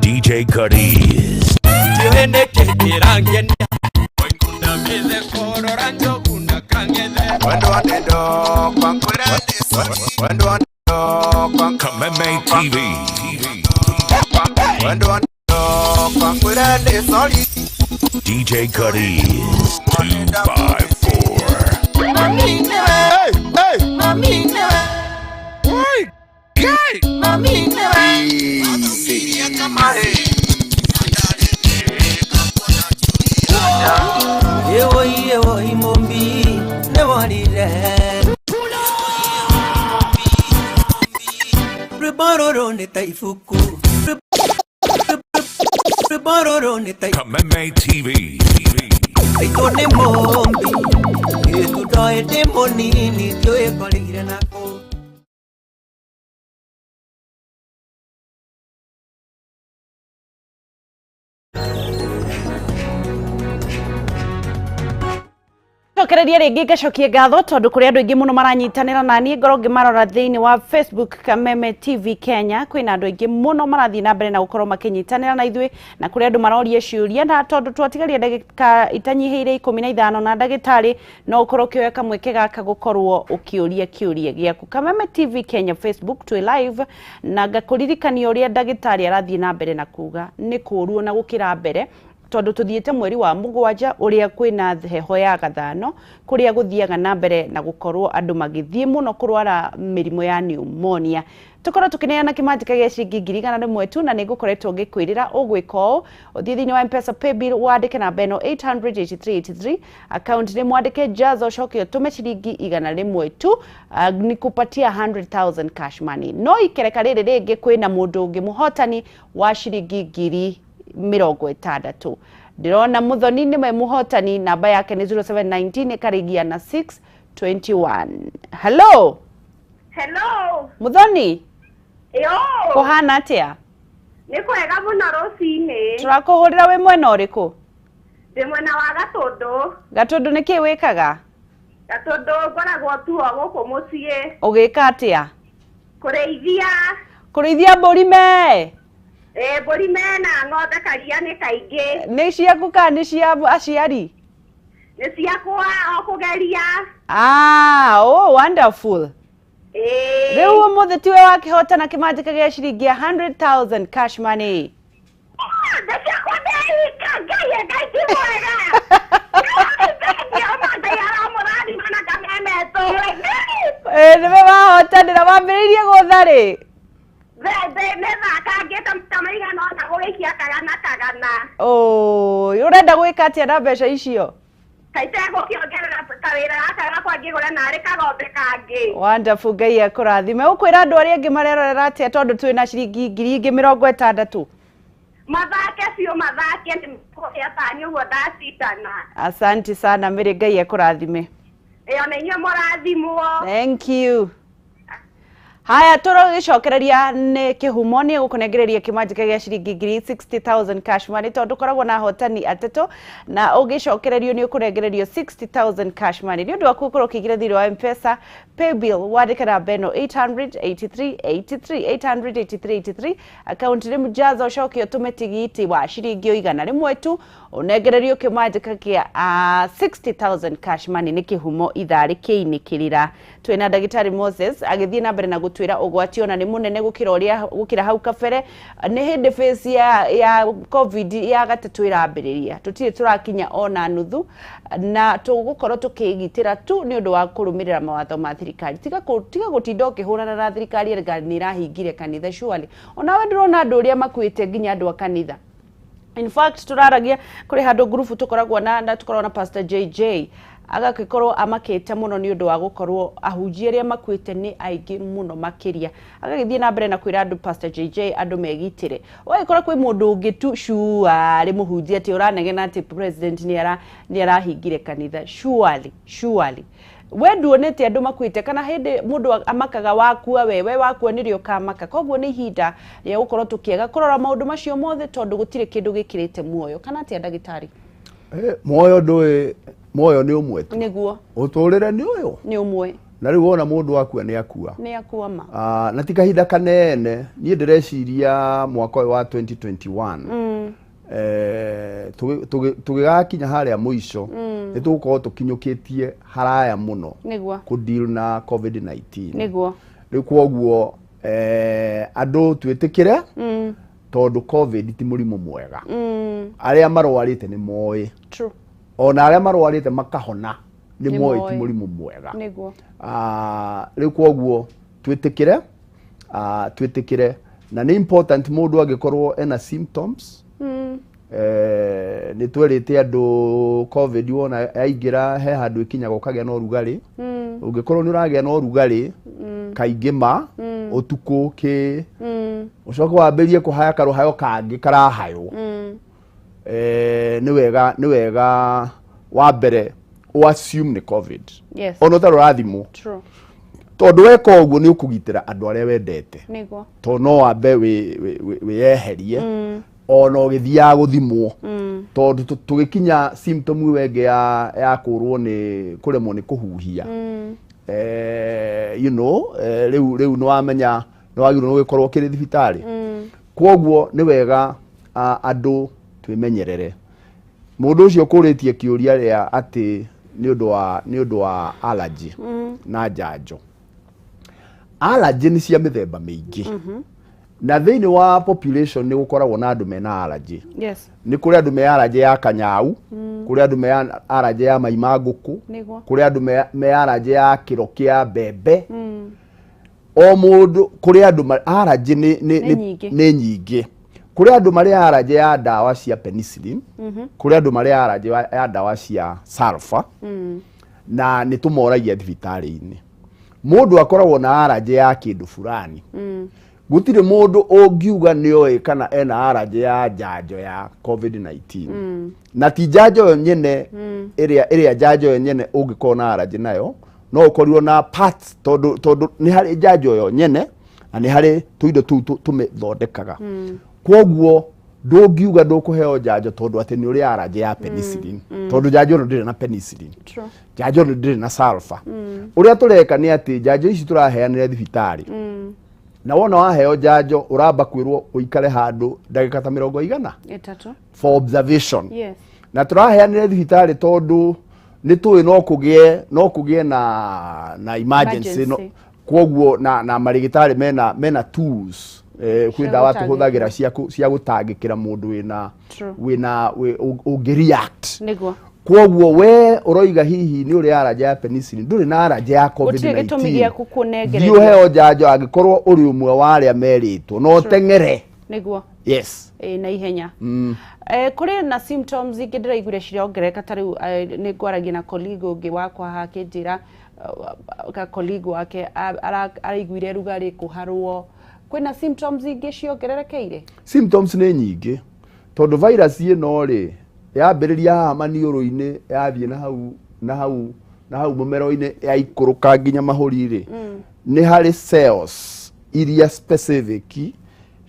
DJ Cuddies. Kameme TV. DJ Cuddies 254. Hey, hey. Hey, guy. Ewo ewo imombi newarire Rwĩmbo rũrũ nĩ ta ibuku. Rwĩmbo rũrũ nĩ ta Kameme TV. Aitũ nĩ mũmbi Gĩtu ndoĩ ndĩ mũnini ndiũĩ nakũ. Ngagũcokereria rĩngĩ ngacokie ngatho tondũ kũrĩ andũ aingĩ mũno maranyitanĩra na niĩ ngorwo ngĩmarora thĩinĩ wa Facebook Kameme TV Kenya. Kwĩna andũ aingĩ mũno marathiĩ na mbere na gũkorwo makĩnyitanĩra na ithuĩ, na kũrĩ andũ maroria ciũria, na tondũ twatigaria ndagĩka itanyihĩire 15 na ndagĩtarĩ, no ũkorwo ũkĩoya kamweke gaka gũkorwo ũkĩũria kĩũria gĩaku. Kameme TV Kenya Facebook twĩ live, na ngakũririkania ũrĩa ndagĩtarĩ arathiĩ na mbere na kuga nĩ kũũru ona gũkĩra mbere, tondũ tuthiĩte mweri wa 7 ũrĩa kwĩna heho ya gathano, kũrĩa gũthiaga na mbere na gũkorwo andũ magĩthiĩ mũno kũrwara mĩrimũ ya pneumonia. Tũkorwo tũkĩneana kĩmanjĩka gĩa ciringi 100,000 tu, na nĩngũkoretwo ngĩkwĩrĩra ũgwĩka ũũ: ũthiĩ thĩinĩ wa M-Pesa paybill, wandĩke namba ĩno 88383, account nĩ mwandĩke Jaza, ũcoke ũtũme ciringi 100 tu, nikupatia 100,000 cash money. No ikereka rĩrĩ rĩngĩ kwĩna mũndũ ũngĩ mũhotani wa ciringi 60,000. Ndĩrona Muthoni nĩwe mũhotani, namba yake nĩ 0719 ĩkarĩgia na 621. Hello. Hello. Muthoni. Yo. Kũhana atĩa? Nĩ kwega mũno rũcinĩ. Tũrakũhũrĩra wĩ mwena ũrĩkũ? Ndĩ mwena wa Gatũndũ. Gatũndũ nĩkĩ wĩkaga? Gatũndũ ngoragwo tu o gũkũ mũciĩ. Ũgĩka atĩa? Kũrĩithia. Kũrĩithia mbũri me? Ĩĩ, mbũri mena ng'ombe karia nĩ kaingĩ. Nĩ ciaku kana nĩ cia aciari? Nĩ ciakwa o kũgeria. Ah, oh, wonderful. Ĩĩ. Rĩu ũmũthĩ tiwe wakĩhotana kĩmanjĩka gĩa ciringi 100,000 cash money. Nĩ ciakwa ndĩika, Ngai Ngai ti mwega. Ngai aramũrathima na Kameme tũwe. Ĩĩ, nĩwe wahotanĩra. Wambĩrĩirie gũtha rĩ? Nĩthakangĩte ta maigana ũna gũgĩikia kagana kagana. Oh, ũrenda gwĩka atĩa na mbeca icio? Kaite gũkĩongerera kawĩra gaka gakwa ngĩgũre narĩ kagombe kangĩ. Wonderful, Ngai akũrathime. Ũkwĩra andũ arĩa angĩ marerorera atĩa tondũ twĩna ciringi 60,000? Mathake biũ, mathake, nĩ kũrĩa tani ũguo ndacindana. Asante sana Mary, Ngai akũrathime. Ĩyo na inyuĩ mũrathimwo. Thank you. Haya, tũragĩcokereria nĩ kĩhumo nĩ gũkũnengereria kĩmanjĩka gĩa ciringi 60,000 cash money, tondũ ũkoragwo na ahotani atatũ, na ũgĩcokererio nĩ ũkũnengererio 60,000 cash money. Nĩ ũndũ waku ũkorwo ũkĩingĩra thĩinĩ wa M-Pesa paybill, wandĩke namba ĩno 883 83, 883 83, account nĩ Mjaza, ũcoke ũtũme tigiti wa ciringi o 100 tu, ũnengererio kĩmanjĩka kĩa 60,000 cash money nĩ kĩhumo ithaa rĩkĩinĩkĩrĩra. Twĩna ndagĩtarĩ Moses agĩthiĩ na mbere na gũtwĩra ũgwati ona nĩ mũnene gũkĩra ũrĩa gũkĩra hau kabere. Nĩ hĩndĩ phase ya COVID ya gatatũ ĩrambĩrĩria, tũtirĩ tũrakinya ona nuthu, na tũgũkorwo tũkĩgitĩra tu nĩ ũndũ wa kũrũmĩrĩra mawatho ma thirikari. Tiga gũtinda ũkĩhũrana na thirikari anga nĩ ĩrahingire kanitha. Surely onawe ndũrona andũ ũrĩa makuĩte, nginya andũ a kanitha. In fact, turaragia kũrĩ handũ ngurubu tũkoragwo na tũkoragwo na Pastor JJ, agagĩkorwo amakĩte mũno nĩ ũndũ wa gũkorwo ahunjia arĩa makuĩte nĩ aingĩ mũno makĩria. Agagĩthiĩ na mbere na kwĩra andũ, Pastor JJ, andũ megitĩre. Ũgagĩkora kwĩ mũndũ ũngĩ tu surely mũhunjia atĩ ũranegena atĩ president nĩ arahingire kanitha. Surely, surely we nduonete andũ makuĩte, kana hĩndĩ mũndũ amakaga wakua, we wakua nĩrĩo ũkamaka. Koguo nĩ ihinda rĩa gũkorwo tũkĩaga kũrora maũndũ macio mothe, tondũ gũtirĩ kĩndũ gĩkĩrĩte muoyo, kana atĩa, ndagĩtarĩ? Muoyo ndũĩ, muoyo nĩ ũmwe tu. Ũtũrĩre nĩ ũyũ. Nĩ ũmwe. Na rĩu wona mũndũ akua nĩ akua. Nĩ akua ma. Ah, na ti kahinda kanene, niĩ ndĩreciria mwaka ũyũ wa 2021, tũgĩgakinya harĩa mũico, nĩ tũgũkorwo tũkinyũkĩtie haraya mũno kũ deal na COVID-19. Rĩu kwoguo andũ twĩtĩkĩre, tondũ COVID ti mũrimũ mwega. Arĩa marwarĩte nĩ moĩ, ona arĩa marwarĩte makahona nĩ Nĩ moĩ ti moĩ. mũrimũ mwega. Ah, rĩu kwoguo twĩtĩkĩre, twĩtĩkĩre, na nĩ important mũndũ angĩkorwo ena symptoms. Nĩ twerĩte andũ COVID wona yaingĩra he handũ ĩkinyaga ũkagĩa na ũrugarĩ. Ũngĩkorwo nĩ ũragĩa na ũrugarĩ kaingĩ ma ũtukũ kĩ, ũcoke wambĩrĩrie kũhaya karũhayo kangĩ karahaywo, nĩ wega wa mbere ũ assume nĩ COVID, ona ũtarĩ ũrathimwo, tondũ weka ũguo nĩ ũkũgitĩra andũ arĩa wendete, tondũ no wambe wĩyeherie. Ona ũgĩthiaga gũthimwo, tondũ tũgĩkinya symptom ĩyo ĩngĩ ya kũrwo nĩ kũremwo nĩ kũhuhia, rĩu nĩ wamenya nĩ wagĩrĩirwo nĩ gũkorwo ũkĩrĩ thibitarĩ. Kwoguo nĩ wega andũ twĩmenyerere. Mũndũ ũcio ũkũrĩtie kĩũria rĩa atĩ nĩ ũndũ wa allergy na njanjo, allergy nĩ cia mĩthemba mĩingĩ, na thĩinĩ wa population nĩ gũkoragwo na andũ mena allergy. Nĩ kũrĩ andũ me allergy ya kanyau, kũrĩ andũ me allergy ya mai ma ngũkũ, kũrĩ andũ me allergy ya kĩro kĩa mbembe. O mũndũ, kũrĩ andũ allergy Nĩ nyingĩ. Nĩ nyingĩ. Kũrĩ andũ marĩ allergy ya ndawa cia penicillin, kũrĩ andũ marĩ allergy ya ndawa cia sulfur, na nĩ tũmoragia thibitarĩ-inĩ. Mũndũ akoragwo na allergy ya kĩndũ fulani. Gũtirĩ mũndũ ũngiuga nĩ oĩ kana ena allergy ya njanjo ya COVID-19, na ti njanjo yo nyene. Ĩrĩa njanjo yo nyene ũngĩkorwo na allergy nayo, no ũkorirwo na parts, tondũ nĩ harĩ njanjo yo nyene na nĩ harĩ tũindo tũu tũmĩthondekaga. Kwoguo ndũngiuga ndũkũheo njanjo tondũ atĩ nĩ ũrĩ allergy ya penicillin, tondũ njanjo ĩno ndĩrĩ na penicillin, njanjo ĩno ndĩrĩ na sulfur. Ũrĩa tũreka nĩ atĩ njanjo ici tũraheanĩra thibitarĩ, na wona waheo njanjo ũramba kwĩrwo ũikare handũ ndagĩka ta mĩrongo igana 30 for observation. Na tũraheanĩra thibitarĩ tondũ nĩ tũĩ no kũgĩe na emergency, no, Emergency. Kwoguo na marĩgĩtarĩ mena tools, kwĩ Cia ndawa gũtangĩkĩra. tũhũthagĩra cia gũtangĩkĩra mũndũ wĩna wĩna ũngĩ react. Kwoguo we ũroiga hihi nĩ ũrĩ allergy ya penicillin, ndũrĩ na allergy ya Gũtirĩ gĩtũmi COVID-19. gĩa Thiĩ gũkũnengereria. ũheo njanjo angĩkorwo ũrĩ ũmwe wa arĩa merĩtwo no ũteng'ere. Yes. Ĩ, na ihenya. Kũrĩ na symptoms ingĩ ndĩraiguire cirongerereka. Ta rĩu nĩ ngwaragia na colleague ũngĩ wakwa haha akĩnjĩra ka colleague wake araiguire rugarĩ, kũharwo. Kwĩna symptoms ingĩ ciongererekeire? Symptoms nĩ nyingĩ, tondũ virus ĩno rĩ, yambĩrĩria haha maniũrũ-inĩ, yathiĩ na hau mũmero-inĩ, yaikũrũka nginya mahũri rĩ, nĩ harĩ cells iria specific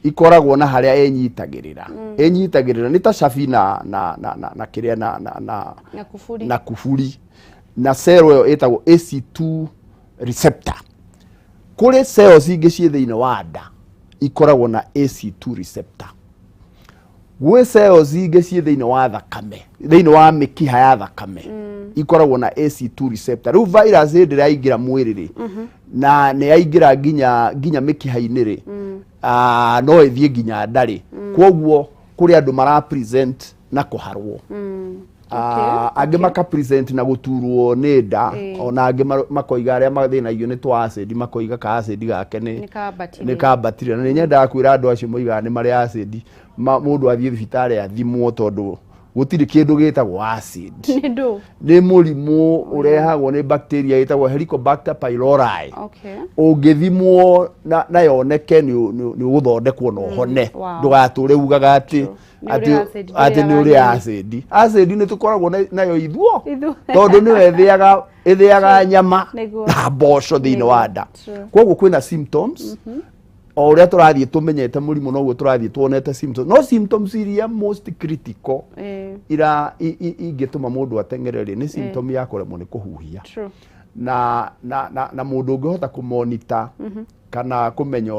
ikoragwo na harĩa ĩnyitagĩrĩra. Ĩnyitagĩrĩra nĩ ta cabi na kĩrĩa na Na kuburi. Na kuburi. Na cell ĩyo ĩtagwo AC2 receptor. Kũrĩ cells ingĩ ciĩ thĩinĩ wa nda ikoragwo na AC2 receptor. Gwĩ cells ingĩ ciĩ thĩinĩ wa thakame, thĩinĩ wa mĩkiha ya thakame, ikoragwo na AC2 receptor. Rĩu virus hĩndĩ ĩrĩa yaingĩra mwĩrĩ rĩ, na nĩ yaingĩra nginya mĩkiha-inĩ rĩ, no ĩthiĩ nginya nda rĩ. Kwoguo kũrĩ andũ mara present na kũharwo, angĩ maka present na gũturwo nĩ nda, ona angĩ makoiga arĩa mathĩnagio nĩ twa acid, makoiga ka acid gake nĩ Nĩ kambatire. Nĩ kambatire. Na nĩ nyendaga kwĩra andũ acio moigaga nĩ marĩ acid, mũndũ athiĩ thibitarĩ athimwo, tondũ gũtirĩ kĩndũ gĩtagwo acid. Nĩ ndũ? Nĩ mũrimũ ũrehagwo nĩ bacteria ĩtagwo Helicobacter pylori. Ũngĩthimwo na yoneke, nĩ ũgũthondekwo na ũhone. Ndũgatũre ugaga atĩ Nĩ ũrĩ atĩ acid, atĩ nĩ ndũrĩaga ũrĩ nyeni. acid. Acid nĩ tũkoragwo nayo ithuo, Ithuo. tondũ nĩyo ĩthĩaga nyama na mboco thĩinĩ wa nda. Koguo kwĩna symptoms. O ũrĩa tũrathiĩ tũmenyete mũrimũ, noguo tũrathiĩ tuonete symptoms, no symptoms iria most critical ira ingĩtũma mũndũ ateng'ere rĩ, nĩ symptom ya kũremwo nĩ kũhuhia. Na mũndũ ũngĩhota kũmonita kana kũmenya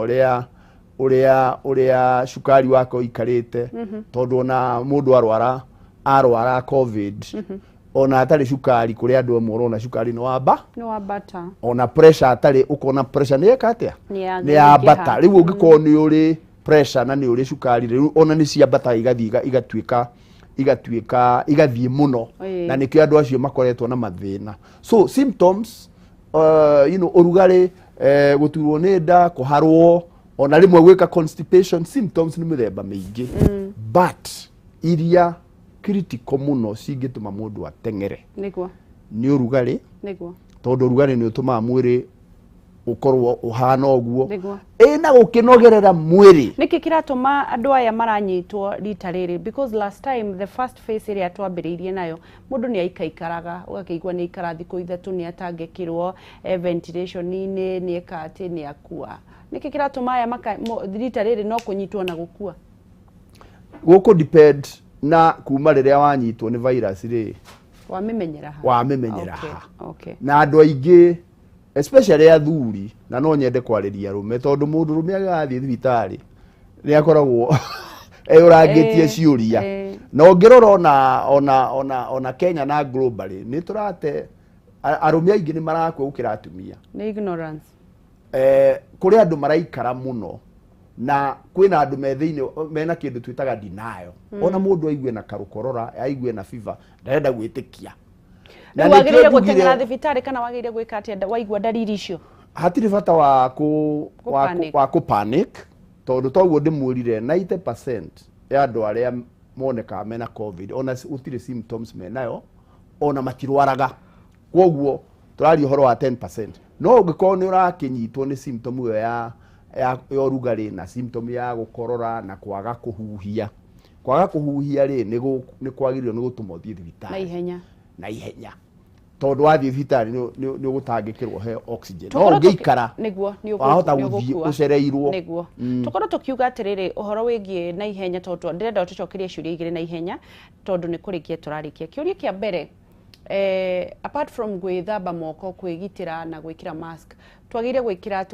ũrĩa cukari wake ũikarĩte, tondũ ona mũndũ arwara COVID, ona atarĩ cukari, kũrĩ andũ amwe ũrona cukari nĩ wamba Nĩ wambata. Ona pressure atarĩ, ũkona pressure nĩ eka atĩa? Nĩ Nĩ yambata. Rĩu ũngĩkorwo nĩ ũrĩ pressure na nĩ ũrĩ cukari, rĩu ona nĩ ciambataga igathiĩ igatuĩka igathiĩ mũno. Na nĩkĩo andũ acio makoretwo na mathĩna. So symptoms, ũrugarĩ, gũturwo nĩ nda, kũharwo, ona rĩmwe gwĩka constipation. Symptoms nĩ mĩthemba mĩingĩ, but iria critical mũno cingĩtũma mũndũ ateng'ere nĩ ũrugarĩ, tondũ ũrugarĩ nĩ ũtũmaga mwĩrĩ ũkorwo ũhana ũguo ĩna gũkĩnogerera mwĩrĩ. Nĩkĩ kĩratũma andũ aya maranyitwo rita rĩrĩ? Because last time, the first phase ĩrĩa twambĩrĩirie nayo, mũndũ nĩ aikaikaraga, ũgakĩigua nĩ aikara thikũ 3, nĩ atangĩkĩrwo ventilation-inĩ, nĩ eka atĩ nĩ akua. Nĩkĩ kĩratũma aya rita rĩrĩ no kũnyitwo na gũkua? Gũkũ depend na kuma rĩrĩa wanyitwo nĩ virus rĩ, Wamĩmenyera ha? Wamĩmenyera ha. Na andũ aingĩ, especially athuri, na no nyende kwarĩria arũme, tondũ mũndũ rũme agĩgathiĩ thibitarĩ nĩ akoragwo eyũrangĩtie ciũria. Na ũngĩrora ona Kenya na globally, nĩ tũrate arũme aingĩ nĩ marakua gũkĩra atumia. Nĩ ignorance. Kũrĩ andũ maraikara mũno na kwĩna andũ me thĩinĩ mena kĩndũ twĩtaga denial. Ona mũndũ aigue na karũkorora, aigue na fever, ndarenda gwĩtĩkia. Na Rĩu nĩkĩo wagĩrĩire njugire- gũteng'era thibitarĩ kana wagĩrĩire gwĩka atĩa waigua ndariri icio? Hatirĩ bata wa ku wa ku, Kũ-panic. wa kũ panic, tondũ toguo ndĩmwĩrire, 90% ya andũ arĩa monekaga mena COVID ona gũtirĩ symptoms menayo, ona matirwaraga. Kwoguo tũraria ũhoro wa 10%. No ũngĩkorwo nĩ ũrakĩnyitwo nĩ symptom ĩyo ya ũrugarĩ na symptom ya gũkorora na kwaga kũhuhia, kwaga kũhuhia rĩ, nĩ kwagĩrĩirwo nĩ gũtũma ũthiĩ thibitarĩ na ihenya. Na ihenya, tondũ wathiĩ thibitarĩ nĩ ũgũtangĩkĩrwo he oxygen. No Tũkorwo ũngĩikara, nĩguo nĩ wahota nĩ gũthiĩ ũgũkua. ũcereirwo. Nĩguo tũkorwo tũkiuga atĩrĩrĩ, ũhoro wĩgiĩ na ihenya, tondũ ndĩrenda tũcokerie ciũria igĩrĩ na ihenya, tondũ nĩ kũrĩkia tũrarĩkia. Kĩũria kĩa mbere, apart from gwĩthamba moko, kwĩgitĩra na gwĩkĩra mask, twagĩrĩire gwĩkĩra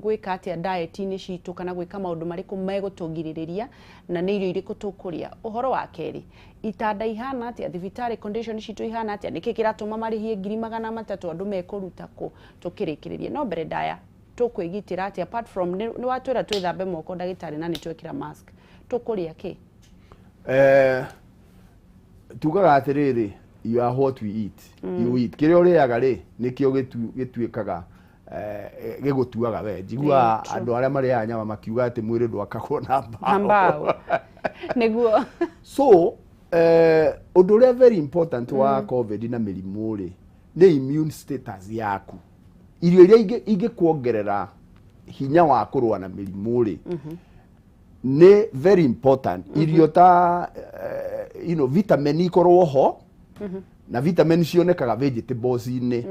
gwĩka atĩa diet-inĩ citũ, kana gwĩka maũndũ marĩkũ megũtũgirĩrĩria, na nĩ irio irĩkũ tũkũrĩa? Ũhoro wa kerĩ, itanda ihana atĩa? Thibitarĩ condition citũ ihana atĩa? Nĩkĩ kĩratũma marĩhie 300,000? Andũ mekũruta kũ? Tũkĩrĩkĩrĩrie no mbere ndaya, tũkwĩgitĩra atĩa apart from nĩ watwĩra twĩthambe moko, ndagĩtarĩ, na nĩ twekĩra mask, tũkũrĩa kĩ? Tugaga atĩrĩrĩ, you are what we eat. You eat kĩrĩa ũrĩaga rĩ, nĩkĩo gĩtuĩkaga gĩgũtuaga we. Njiguaga True. andũ arĩa marĩaga nyama makiuga atĩ mwĩrĩ ndwakagwo na mbao. Na mbao, nĩguo. So ũndũ ũrĩa very important wa COVID na mĩrimũ rĩ, nĩ immune status yaku. Irio iria ingĩkuongerera hinya wa kũrũa na mĩrimũ rĩ, nĩ very important. Irio ta vitamin ikorwo ho, na vitamin cionekaga vegetables-inĩ,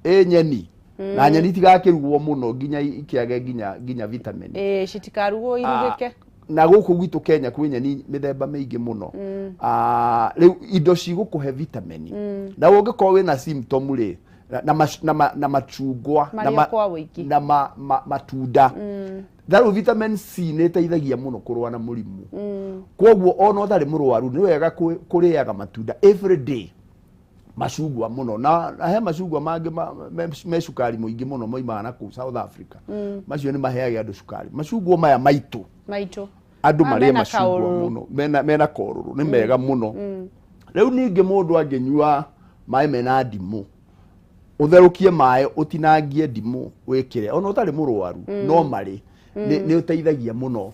ĩ nyeni, na nyeni itigakĩrugwo mũno nginya ikĩage nginya vitamin. Ĩ, citikarugwo irugĩke. Na gũkũ gwitũ Kenya kwĩ nyeni mĩthemba mĩingĩ mũno. Rĩu indo cigũkũhe vitamin, na ũngĩkorwo wĩna symptom rĩ, na machungwa na Marĩo kwa wũingĩ. na matunda. Tharũ vitamin C nĩ ĩteithagia mũno kũrũa na mũrimũ. Koguo ona ũtarĩ mũrwaru, nĩ wega kũrĩaga matunda every day, macungwa mũno, na he macungwa mangĩ me cukari mũingĩ mũno moimaga na kũu South Africa. Macio nĩ maheage andũ cukari. Macungwa maya maitũ, maitũ, andũ Maya marĩe mena macungwa kaũrũrũ. Mũno mena korũrũ, nĩ mega mũno. Rĩu ningĩ mũndũ angĩnyua maĩ mena ndimũ, ũtherũkie maĩ, ũtinangie ndimũ wĩkĩre, ona ũtarĩ mũrwaru no marĩ, nĩ ũteithagia mũno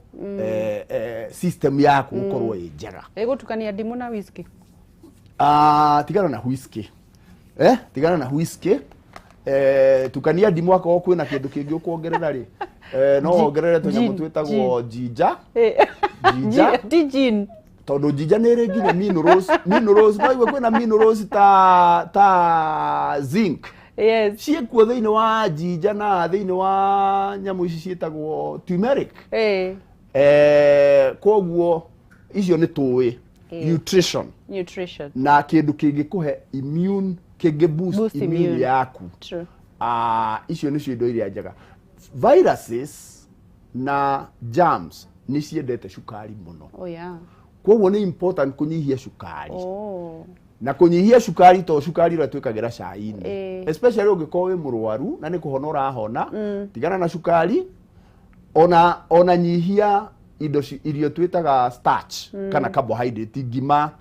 system yaku gũkorwo ĩ njega. Ĩgũtukania ndimũ na whisky? Ah, tigana na whisky, tigana na whisky. Tukania ndimũ, akorwo kwĩna kĩndũ kĩngĩ ũkuongerera rĩ, no wongerere tũnyamũ Gin, twĩtagwo ginger. Ginger. Ti gin. Tondũ ginger nĩ ĩrĩ nginya minerals, no igwe kwĩna minerals ta zinc ciĩkuo thĩinĩ wa ginger na thĩinĩ wa nyamũ ici ciĩtagwo turmeric. Koguo icio nĩ tũĩ nutrition. Nutrition. Na kĩndũ kĩngĩkũhe immune, kĩngĩ boost, Boost immune immune. yaku. True. Ah, icio nĩcio indo iria njega. Viruses na germs nĩ ciendete cukari mũno. Koguo nĩ important kũnyihia cukari. Na kũnyihia cukari to cukari ũrĩa twĩkagĩra cai-inĩ. Especially ũngĩkorwo wĩ mũrwaru na nĩ kũhona ũrahona, tigana na cukari, ona nyihia indo irio twĩtaga starch kana carbohydrate, ngima.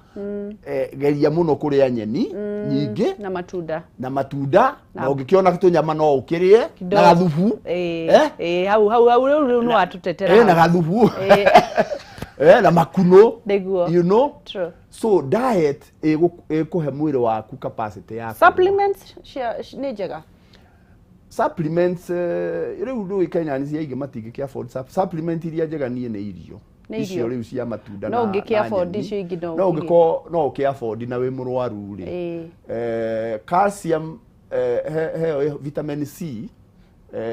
Geria mũno kũrĩa nyeni nyingĩ na matunda. Na matunda. Na ũngĩkĩona tũnyama no ũkĩrĩe na Kidogo. gathubu. Eh? Hau hau hau rĩu nĩ watũtetera. Na hau. gathubu na makuno. Nĩguo. You know. True. So diet ĩkũhe mwĩrĩ waku capacity ya Supplements nĩ njega? Supplements, rĩu ndũĩ Kenya nĩ aingĩ matingĩkĩ afford supplement. Iria njega niĩ nĩ irio. Nĩ Icio irio. rĩu cia matunda No na ũngĩkĩ na afford nyeni. icio ingĩ no No ũkĩgĩe. ũngĩkorwo no ũkĩ afford na wĩ mũrwaru rĩ, calcium, heyo vitamin C,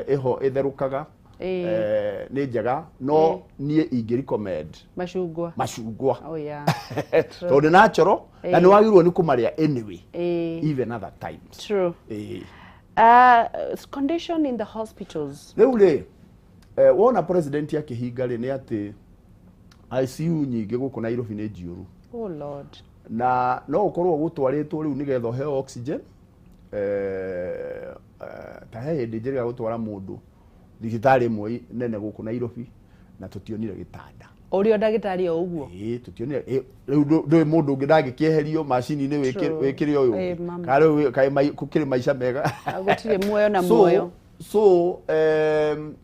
ĩho ĩtherũkaga. Nĩ njega no niĩ ingĩ recommend macungwa. Macungwa. Oh yeah. Tondũ natural na nĩ wagĩrĩirwo nĩ kũmarĩa anyway, even other times. True. Condition in the hospitals. Rĩu rĩ, wona president akĩhinga rĩ, nĩ atĩ ICU nyingĩ gũkũ Nairobi nĩ njiyũru. Oh Lord. Na no ũkorwo gũtwarĩtwo rĩu nĩgetha ũheo oxygen, ta he hĩndĩ njĩrĩga gũtwara mũndũ thibitarĩ ĩmwe nene gũkũ Nairobi na tũtionire gĩtanda. Ũrĩa ndagĩtarĩ o ũguo. Ĩĩ, tũtionire rĩu ndũĩ mũndũ ũngĩ ndangĩkĩeherio macini-inĩ wĩkĩre ũyũ ũngĩ. Mama. Kana rĩu kaĩ gũkĩrĩ maica mega. Gũtirĩ muoyo na muoyo. So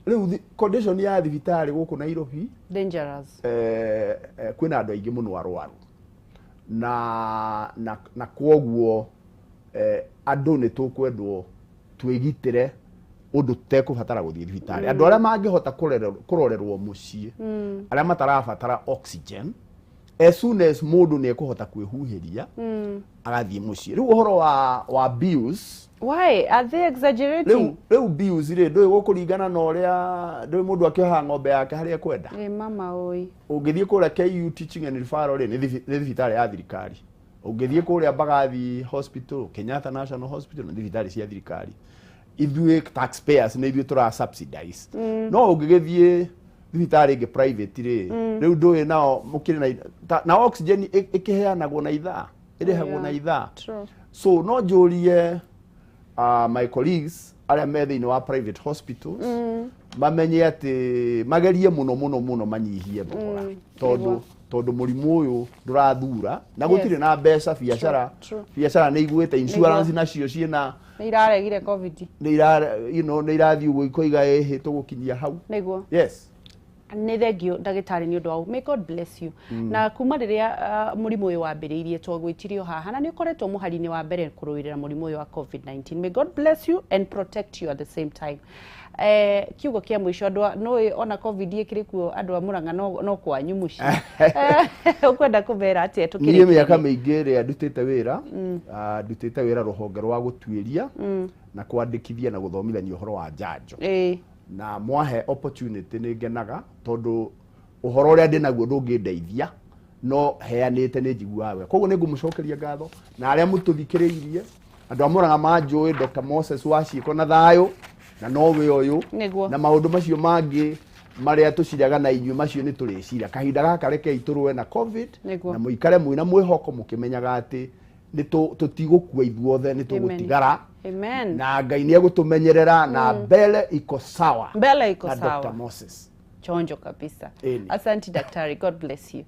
rĩu condition ya thibitarĩ gũkũ Nairobi dangerous. Kwĩna andũ aingĩ mũno arwaru na kwoguo andũ nĩ tũkwendwo twĩgitĩre ũndũ tũtekũbatara gũthiĩ thibitarĩ. Andũ arĩa mangĩhota kũrorerwo mũciĩ, arĩa matarabatara oxygen, as soon as mũndũ nĩ ekũhota kwĩhuhĩria agathiĩ mũciĩ. Rĩu ũhoro wa bills. Why are they exaggerating? Rĩu bills rĩ, ndũĩ gũkũringana na ũrĩa ndũĩ mũndũ akĩohaga ng'ombe yake harĩa ekwenda. Mama oi. Ũngĩthiĩ kũrĩa KU Teaching and Referral rĩ, nĩ thibitarĩ ya thirikari. Ũngĩthiĩ kũrĩa Mbagathi Hospital, Kenyatta National Hospital, nĩ thibitarĩ cia thirikari. Ithuĩ taxpayers nĩ ithuĩ tũra subsidize. No ũngĩgĩthiĩ thibitarĩ ĩngĩ private rĩ, rĩu ndũĩ nao mũkĩrĩ na oxygen ĩkĩheanagwo na ithaa, ĩrĩhagwo na ithaa. So no njũrie my colleagues arĩa me thĩinĩ wa private hospitals mamenye atĩ magerie mũno mũno mũno manyihie thogora, tondũ mũrimũ ũyũ ndũrathura na gũtirĩ na mbeca. Biacara biacara nĩ iguĩte, insurance nacio ciĩna nĩ iraregire covid, nĩ ira you know nĩ irathiĩ ũguo ikoiga ĩhĩ tũgũkinyia hau. Nĩguo. Yes. Nĩ thengio ndagĩtarĩ nĩ ũndũ wa may God bless you. Na kuma rĩrĩa mũrimũ ũyũ wambĩrĩirie twagwĩtirio haha na nĩ ũkoretwo mũhari-inĩ wa mbere kũrũĩrĩra mũrimũ ũyũ wa COVID-19. May God bless you and protect you at the same time. Kiugo kĩa mũico andũ no ona covid ĩkĩrĩ kuo andũ a Murang'a no kwanyu mũciĩ. Ũkwenda kũmera atĩa tũkĩrĩkia? Niĩ mĩaka mĩingĩ ĩrĩa ndutĩte wĩra, ndutĩte wĩra rũhonge rwa gũtuĩria na kwandĩkithia na gũthomithania ũhoro wa njanjo. Na mwahe opportunity nĩ ngenaga tondũ ũhoro ũrĩa ndĩ naguo ndũngĩndeithia no heanĩte nĩ njiguaga wega. Koguo nĩ ngũmũcokeria ngatho na arĩa mũtũthikĩrĩirie, andũ a Murang'a manjũĩ Dr. Moses wa ciĩko na thayũ na nowe ũyũ na maũndũ macio mangĩ marĩa tũciraga na inyuĩ macio nĩ tũrĩcira. Kahinda gaka rekei tũrũe na covid na mũikare mwĩna mwĩhoko mũkĩmenyaga atĩ nĩ tũtigũkua ithuothe, nĩ tũgũtigara. Amen. Na Ngai nĩ egũtũmenyerera na mbele iko sawa. Mbele iko sawa. Na Dr. Moses. Chonjo kabisa. Asante daktari, God bless you.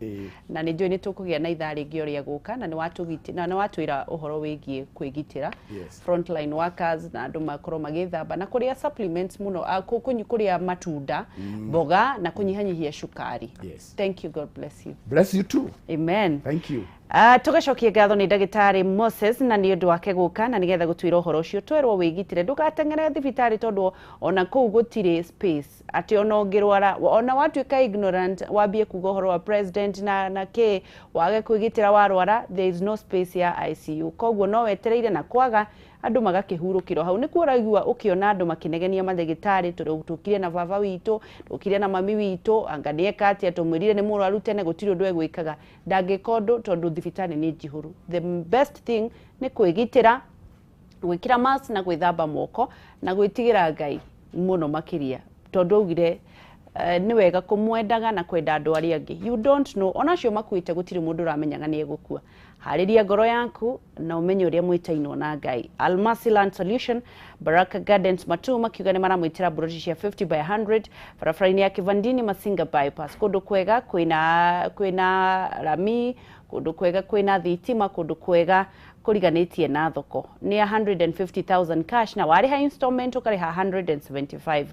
Na nĩ njũĩ nĩ tũkũgĩa na ithaa rĩngĩ ũrĩa gũka na nĩ watwĩra ũhoro wĩgiĩ kwĩgitĩra frontline workers na andũ makorwo magĩthamba na kũrĩa supplements mũno, kũrĩa matunda, mboga na kũnyihanyihia cukari. Thank you, God bless you. Bless you too. Amen. Thank you. Tũgacokia ngatho nĩ ndagĩtarĩ Moses na nĩ ũndũ wake gũka na nĩgetha gũtwĩra ũhoro ũcio twerwo wĩgitĩre ndũgateng'ere thibitarĩ tondũ ona kũu gũtirĩ space atĩ ona ũngĩrwara ona watuĩka ignorant wambie kuga ũhoro wa president na kĩ wage kwĩgitĩra warwara there is no space ya ICU koguo no wetereire na kwaga andũ magakĩhurũkĩrwo hau nĩkuo ũraigua ũkĩona andũ makĩnegenia mandagĩtarĩ tũkire na baba witũ tũkire na mami witũ anga nĩeka atĩa tũmwĩrire nĩ mũrwaru tene gũtirĩ ũndũ egwĩkaga ndangĩka ũndũ tondũ thibitarĩ nĩ njihũru. The best thing nĩ kwĩgitĩra gwĩkĩra mask na gwĩthamba moko na gwĩtigĩra Ngai mũno makĩria tondũ augire nĩ wega kũmwendaga na kwenda andũ arĩa angĩ. You don't know onacio makuĩte gũtirĩ mũndũ ũramenyaga nĩ egũkua. Harĩria ngoro yaku na ũmenye ũrĩa mwĩtainwo na Ngai. Almasi Land Solution, Baraka Gardens Matu makiuga nĩ maramwĩtĩra mburoti cia 50 by 100 barabara-inĩ ya Kivandini Masinga bypass. Kũndũ kwega kwĩna rami, kũndũ kwega kwĩna thitima, kũndũ kwega kũriganĩtie na thoko. Nĩ 150,000 cash na warĩha installment ũkarĩha 175.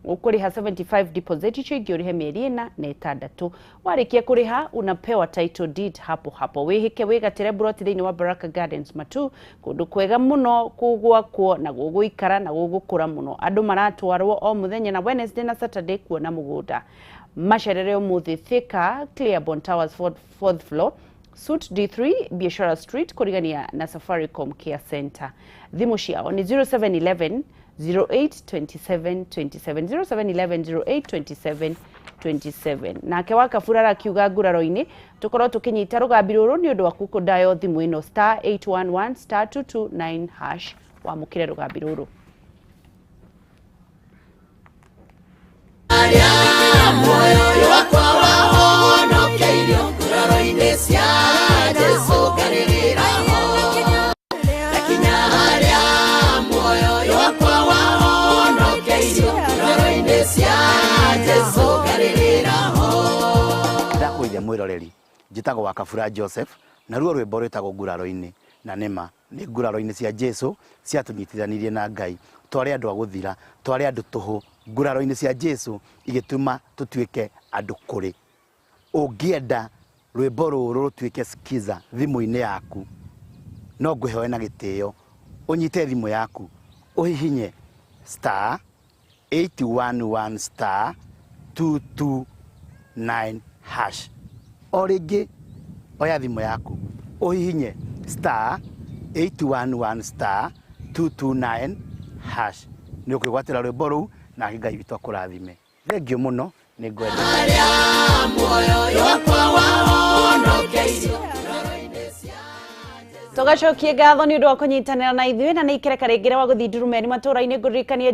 Ukuriha 75 deposit icio ingĩ ũrĩhe mĩeri ĩna na ĩtandatũ. Warĩkia kũrĩha unapewa title deed hapo hapo. Wĩhĩke wĩgatĩre mburoti thĩinĩ wa Baraka Gardens Matu, kũndũ kwega mũno kũgwakwo na gũgũikara na gũgũkũra mũno. Andũ maratwarwo o mũthenya na Wednesday na Saturday kuona mũgũnda. Macerere ũmũthĩ Thika, Clearborn Towers fourth floor, Suite D3 Biashara Street kũrigania na Safaricom Care Center. Thimũ ciao nĩ 0711 08 27 27 0711 08 27 27. Nake wa Kabura arakiuga nguraro-inĩ tũkorwo tũkĩnyita rũgambi rũrũ nĩ ũndũ wa kũdayo thimũ ĩno star 811 star 229 hash wamũkĩre rũgambi rũrũ. Muoyo wakwa wahonokeirio nguraro-inĩ cia Jesũ ngarĩrĩra ho. Ndakinya harĩa muoyo wakwa wahonokeirio nguraro-inĩ cia Jesũ ngarĩrĩra ho. Ndakũgeithia mwĩroreri, njĩtagwo wa Kabura Joseph, naruo rwĩmbo rwĩtagwo nguraro-inĩ, na nĩma nĩ nguraro-inĩ cia Jesũ ciatũnyitithanirie na Ngai. Twarĩ andũ a gũthira, twarĩ andũ tũhũ, nguraro-inĩ cia Jesũ igĩtũma tũtuĩke andũ kũrĩ. Ũngĩenda rwĩmbo rũrũ rũtuĩke skiza thimũ-inĩ yaku, no ngwĩhoe na gĩtĩo ũnyite thimũ yaku ũhihinye star 811 star 229 hash. O rĩngĩ oya thimũ yaku ũhihinye star 811 star 229 hash, nĩ ũkwĩgwatĩra rwĩmbo rũu, nake Ngai witũ akũrathime. Thengiũ mũno, nĩ ngwenda. Harĩa muoyo wakwa wahonokeirio. Tũgacokie ngatho nĩ ũndũ wa kũnyitanĩra na ithuĩ, na nĩ ikereka rĩngĩ rĩa gũthiĩ ndurumeni matũũra-inĩ ngũririkanie.